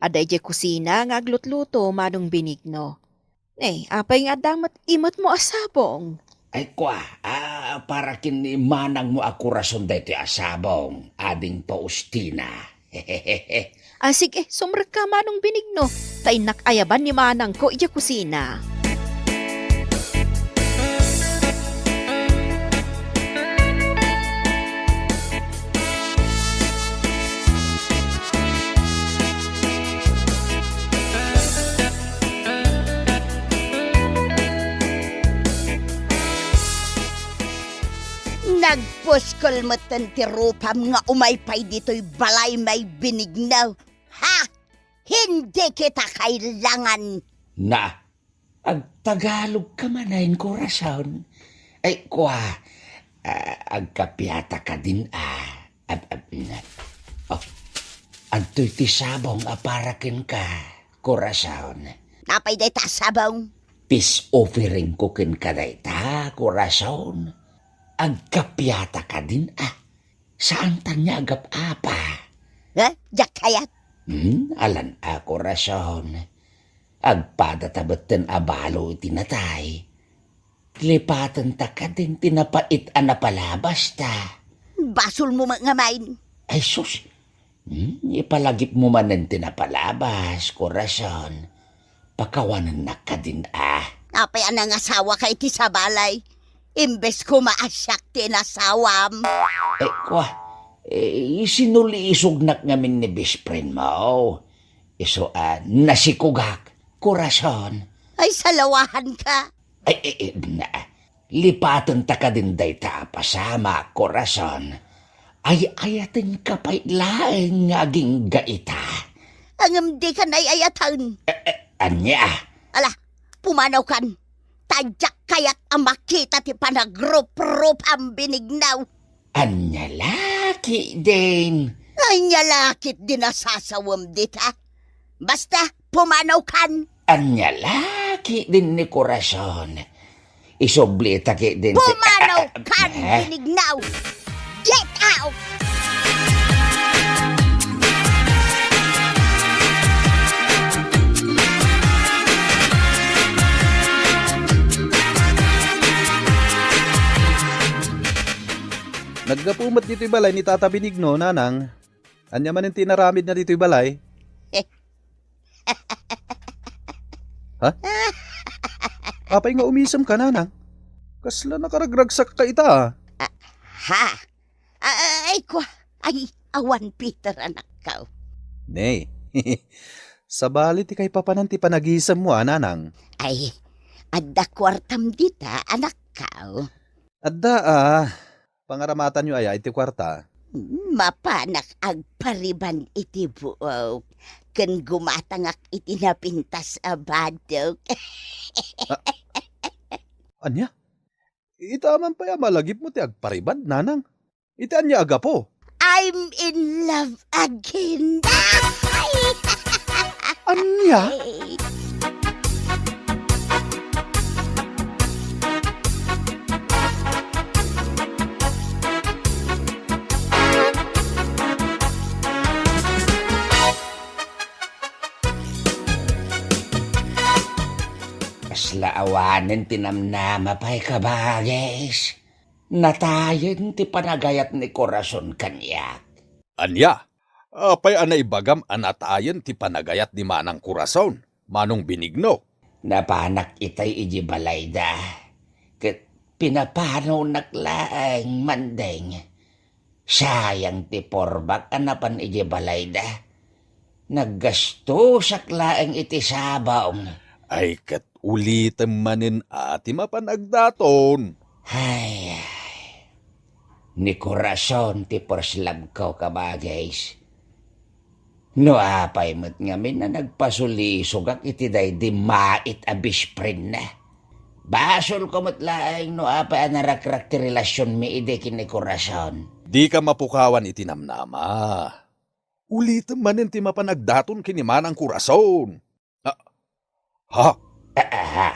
Adda idiay kusina nga aglutluto, Manong Benigno. Eh, apay nga adda met imetmo a sabong? Ay, kua, a, para ken ni manangmo a Corazon daytoy a sabong, Ading Faustina. Ah, sige, sumrekka, Manong Benigno, ta innak ayaban ni manangko idiay kusina. Nagpuskol metten ti rupam nga umay pay ditoy balay, Manong Benigno. Ha? Hindi kita kailangan. Na, agtagalog ka manen, Corazon. Ay, kua, ah, agkapiata kadin, ah. Ab-, ab-, na. Oh, adtoy ti sabong a para kenka, Corazon. Apay dayta a sabong? Peace offering ko kenka dayta, Corazon. Agkapiata kadin, ah. Saan tan nga agap-apa? Ha? Diak kayat. Hmm, alan a, Corazon. Agpadata metten a balo iti natay. Lipatenta kadin ti napait a napalabasta. Basolmo met ngamin. Ay, sus. Hmm, ipalagipmo manen ti napalabas, Corazon. Pakawanennak kadin, ah. Apay a nangasawaka iti sabali? Imbes koma a siak ti inasawam. Eh, kua, eh, sinulisognak ngamin ni best friendmo. Isu a nasikogak, Corazon. Ay, salawahanka. Ay, eh, eh, na, lipatenta kadin dayta a pasamak, Corazon. Ay-ayatenka pay laeng nga agingga ita. Ngem dikan ay-ayaten. Eh, eh, ania? Ala, pumanawkan. Ta diak kayat a makita ti panagruprupam, Benigno. Ania la ketdin? Ania la ketdin a sasawem dita? Basta, pumanawkan. Ania la ketdin ni Corazon? Isublita ketdin ti... Pumanawkan, eh? Benigno! Get out! Naggapu met ditoy balay ni Tata Benigno, Nanang. Ania manen ti inaramidna ditoy balay? Ha? Apay nga umisemka, Nanang? Kasla nakaragragsakka ita, ah. Ah, ha? Ah, ay, kua. Ay, awan, Peter, anakko. Ne. Sabali ti kaipapanan ti panagisemmo, a, Nanang. Ay, adda kuartam dita, anakko. Adda, a. Pangaramatanyo aya iti kuarta? Mapanak agpariban iti buok ken gumatangak iti napintas a badok. A-, ania? Ita man pay a malagipmo ti agpariban, Nanang? Iti ania a gapu? I'm in love again. Ania? Kasla awanen ti namnama pay, kabagis. Natayen ti panagayat ni Corazon kaniak. Ania? Apay a naibagam a natayen ti panagayat ni Manang Corazon, Manong Benigno? Napanak itay idiay balayda, ket pinapanonak laeng, Mandeng. Sayang ti purbak a napan idiay balayda. Naggastosak laeng iti sabong. Ay, ket ulitem manen a ti mapan agdaton. Ay, ay. Ni Corazon ti first love ko, kabagis. No apay met ngamin a nagpasulisogak iti daydi mait a best friend na. Basol ko met laeng no apay a narakrak ti relasionmi idi ken ni Corazon. Dika mapukawan iti namnama. Ulitem manen ti mapan agdaton ken ni Manang Corazon. Ah, ha? Ah, ah, ha?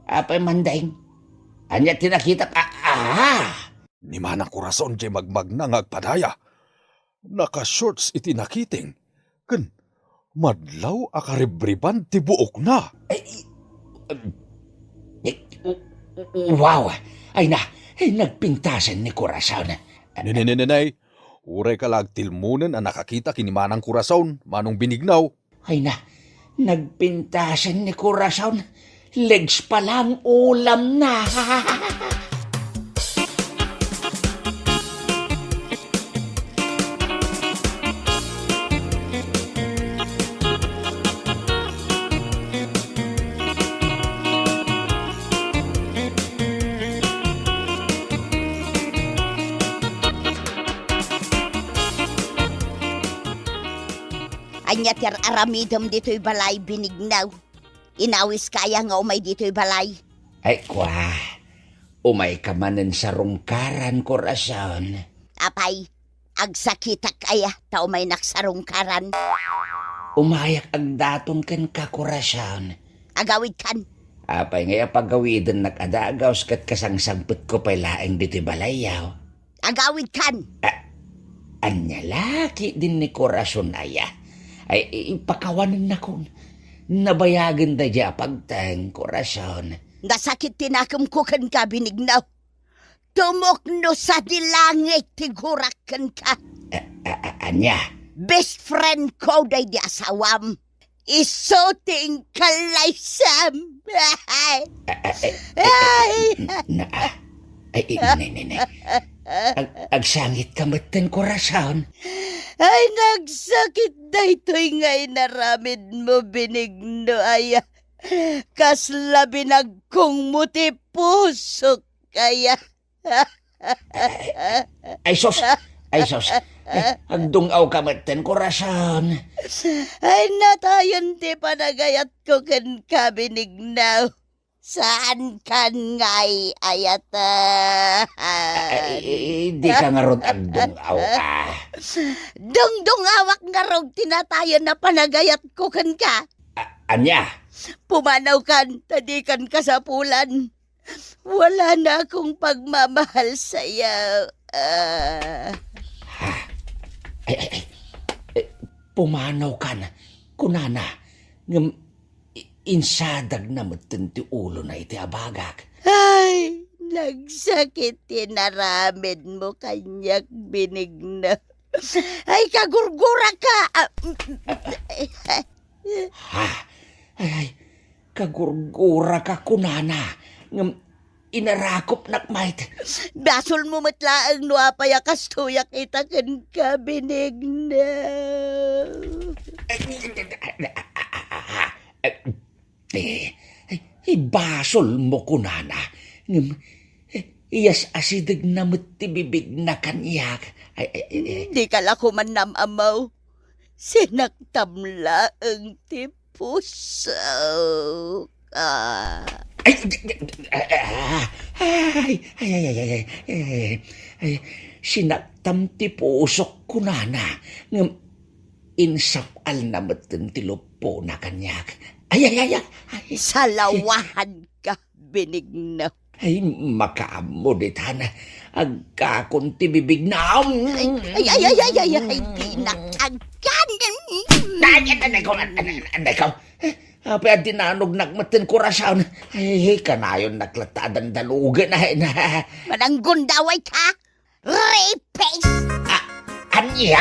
Apay, Mandeng? Ania ti nakitak? Ah, ah, ha? Ni Manang Corazon diay magmagna nga agpadaya. Naka-shorts iti nakiting, ken madlaw a karibriban ti buokna. Ay, um, eh, w-, w-, wow! Ay na, ay, nagpintasen ni Corazon. Ne, ne, ne, ne, ne. Uray ka la agtilmonen a nakakita ken ni Manang Corazon, Manong Benigno. Ay na, nagpintasen ni Corazon. Legs pa lang ulamna. Ania ti ar-aramidem ditoy balay, Benigno? Inawiska aya nga umay ditoy balay? Ay, kua, umayka manen sarungkaran, Corazon. Apay, agsakitak aya ta umaynak sarungkaran? Umayak agdaton kenka, Corazon. Agawidkan. Apay ngay a pagawidennak a dagus ket kasangsangpetko pay laeng ditoy balayyo? Agawidkan! A-, ania la ketdin ni Corazon aya? Ay, i-, ipakawanennakon. Nabayagen daydiay a pagteng, Corazon. Nasakit ti nakemko kenka, Benigno. Tumukno sadi langit ti gurak kenka. A-, a-, a-, ania? Best friend ko daydi asawam. Isu ti inkallaysam. Ay. A-, a-, a-, Ay. N-, na, ah. Ay, ay, ne, ne, ne. Ag-, agsangitka metten, Corazon. Ay, nagsakit daytoy nga inaramidmo, Benigno aya. Kasla binagkongmo ti pusok aya. Ay, sus! Ay, sus! Ay, agdung-awka metten, Corazon. Ay, natayen ti panagayatko kenka, Benigno. Saankan nga ay-ayatan. Ay, dika ngarud agdung-aw, ah. Dungdungawak ngarud ti natayen a panagayatko kenka. A-, ania? Pumanawkan, ta dikan kasapulan. Wala na akong pagmamahal sayo. Ah. Ha? Ay, ay, ay. Eh, pumanawkan, kunana, ngem i-, insadagna metten ti ulona iti abagak. Ay, nagsakit ti inaramidmo kaniak, Benigno. Ay, kagurguraka. Ah, Ha? Ay, ay, kagurguraka kunana, ngem inarakupnak met. Basolmo met laeng no apay a kastoyak ita kenka, Benigno. Eh, eh, ibasolmo kunana, ngem, eh, iyas-asidegna met ti bibigna kaniak. Ay, ay, ay, ay. Dika la koma nam-ammo. Sinaktam laeng ti pusok. Ah. Ay, ay, ay, ay, ay, ay, ay, ay, ay, ay, ay, sinaktam ti pusok kunana, ngem insap-alna metten ti luppona kaniak. Ay, ay, ay, ay, ay. Salawahanka, Benigno. Ay, makaammo ditan. Agkakon ti bibigna. Ay, ay, ay, ay, ay, ay, ay, dinak agkan. Ay, ay, ay, ay, ay, ay, ay, ay. Eh, apay a dinanognak metten, Corazon. Ay, kanayonnak latta a dandalugen, ay, na. Mananggunda way ka? Rapist! Ah, ania?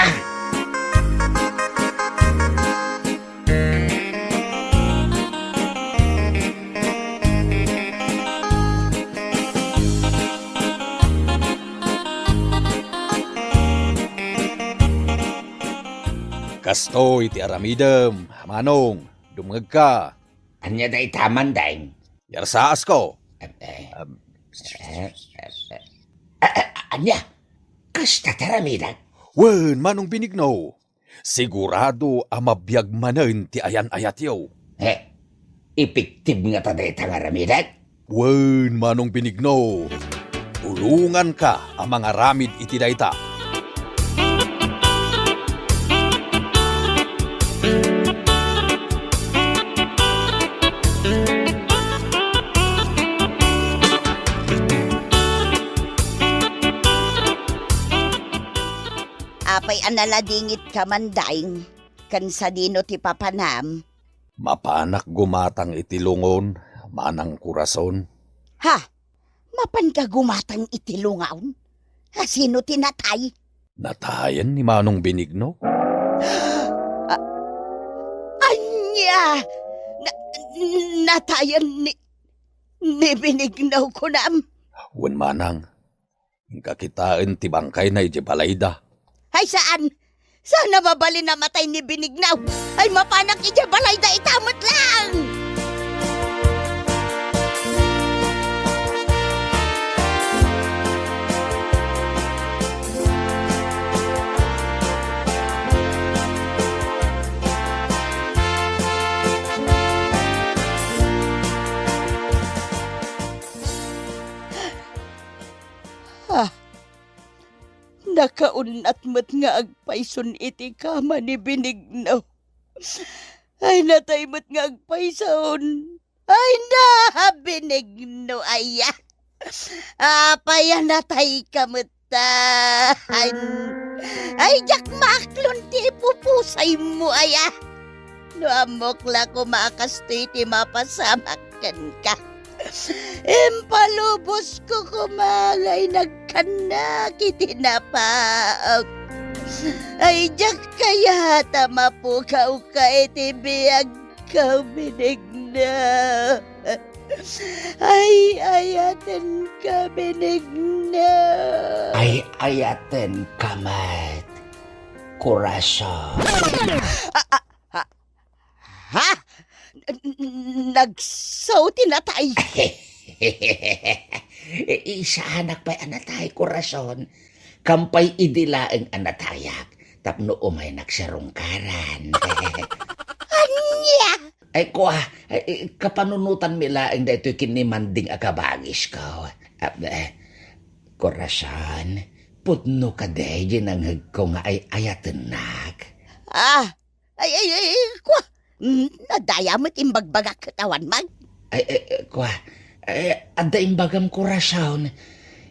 Kastoy ti aramidem, Manong. Dumngegka. Ania dayta, Mandeng? Yarsaasko. Eh, eh, Am, eh, eh, eh. A-, a-, ania? Kasta ti aramidek? Wen, Manong Benigno. Sigurado a mabiag manen ti ayan-ayatyo. Eh, epektib ngata dayta nga aramidek? Wen, Manong Benigno. Tulonganka a mangaramid iti dayta. Apay a naladingitka man, Dayng? Ken sadino ti papanam? Mapanak gumatang iti lungon, Manang Corazon. Ha? Mapanka gumatang iti lungon? A, sino ti natay? Natayen ni Manong Benigno. A-, ania? Na-, natayen ni, ni Benigno, kunam? Wen, Manang. Inka kitaen ti bangkayna idiay balayda. Ay, saan? Saan a mabalin a matay ni Benigno? Ay, mapanak idiay balayda ita met laeng! Ah, nakaun-at met nga agpayson iti kama ni Benigno. Ay, natay met nga agpayson. Ay, na, Benigno, aya. Apay a natayka met ta? Ay, ay, diak maaklon ti ipupusaymo, aya. No ammok la koma a kastoy ti mapasamak kenka. Impalubosko koma nga inagkannak iti napaak. Ay, diak kayat a mapukawka iti biagko, Benigno. Ay, ayatenka, Benigno. Ay, ayatenka met, Corazon. A-, a-, Ha? Ha? N-, n-, nagsaw ti natay? Saanak pay a natay, Corazon. Kampay idi laeng a natayak tapno umaynak sarungkaran. Ania? Ay, kua, ay, kapanunotanmi laeng daytoy ken ni Manding a kabagisko. Ah, eh, Corazon, pudno kadi diay nangngegko nga ay-ayatennak? Ah, Ay, ay, ay, ay, kua, mm, nadaya met imbagbagak ket awan man. Ay, ay, ay, kua, ay, adda imbagam, Corazon.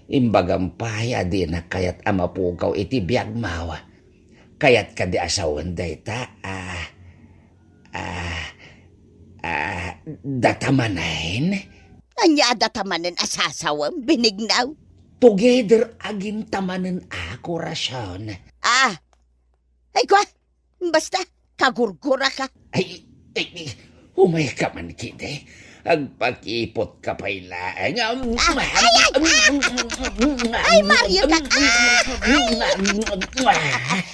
Imbagam pay a dinak kayat a mapukaw iti biagmo. Kayat kadi a sawen dayta, ah, ah, ah, data manen? Ania a data manen a sasawem, Benigno? Together again ta manen a, Corazon. Ah, ay, kua, Basta, kagurguraka. Ay, ay, ay, umayka man kidi. Agpakipotka pay laeng. Ah, ay, ay, ah! Ay, Mario ka! Ah!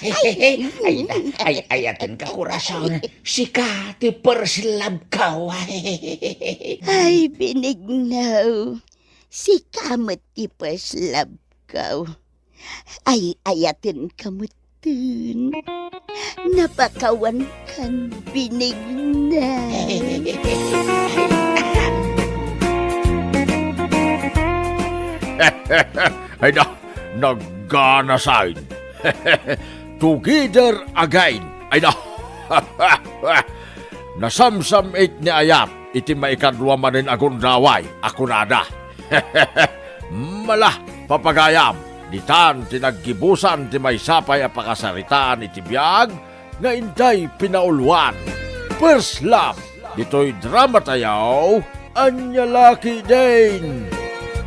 Ay, ay, ay, ayatenka, Corazon. Sika ti first love ko. Ay, Benigno. Sika met ti first love ko. Ay-ayatenka metten. Napakawankan, Benigno. Ay na, naganasain. Together again. Ay na. Nasamsam-it ni Ayat iti maikadua manen a gundaway a kunada. Mala, papagayam, ditan ti naggibusan ti maysa pay a pakasaritaan iti biag nga intay pinauluan. First Love, ditoy drama tayo, Ania La Ketdin.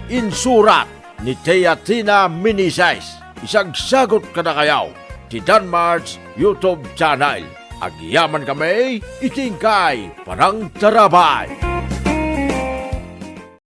Insurat ni Teatina Meneses, isagsagut kadakayo ti Danmart's YouTube channel. Agyaman kami iti inkay panangtarabay.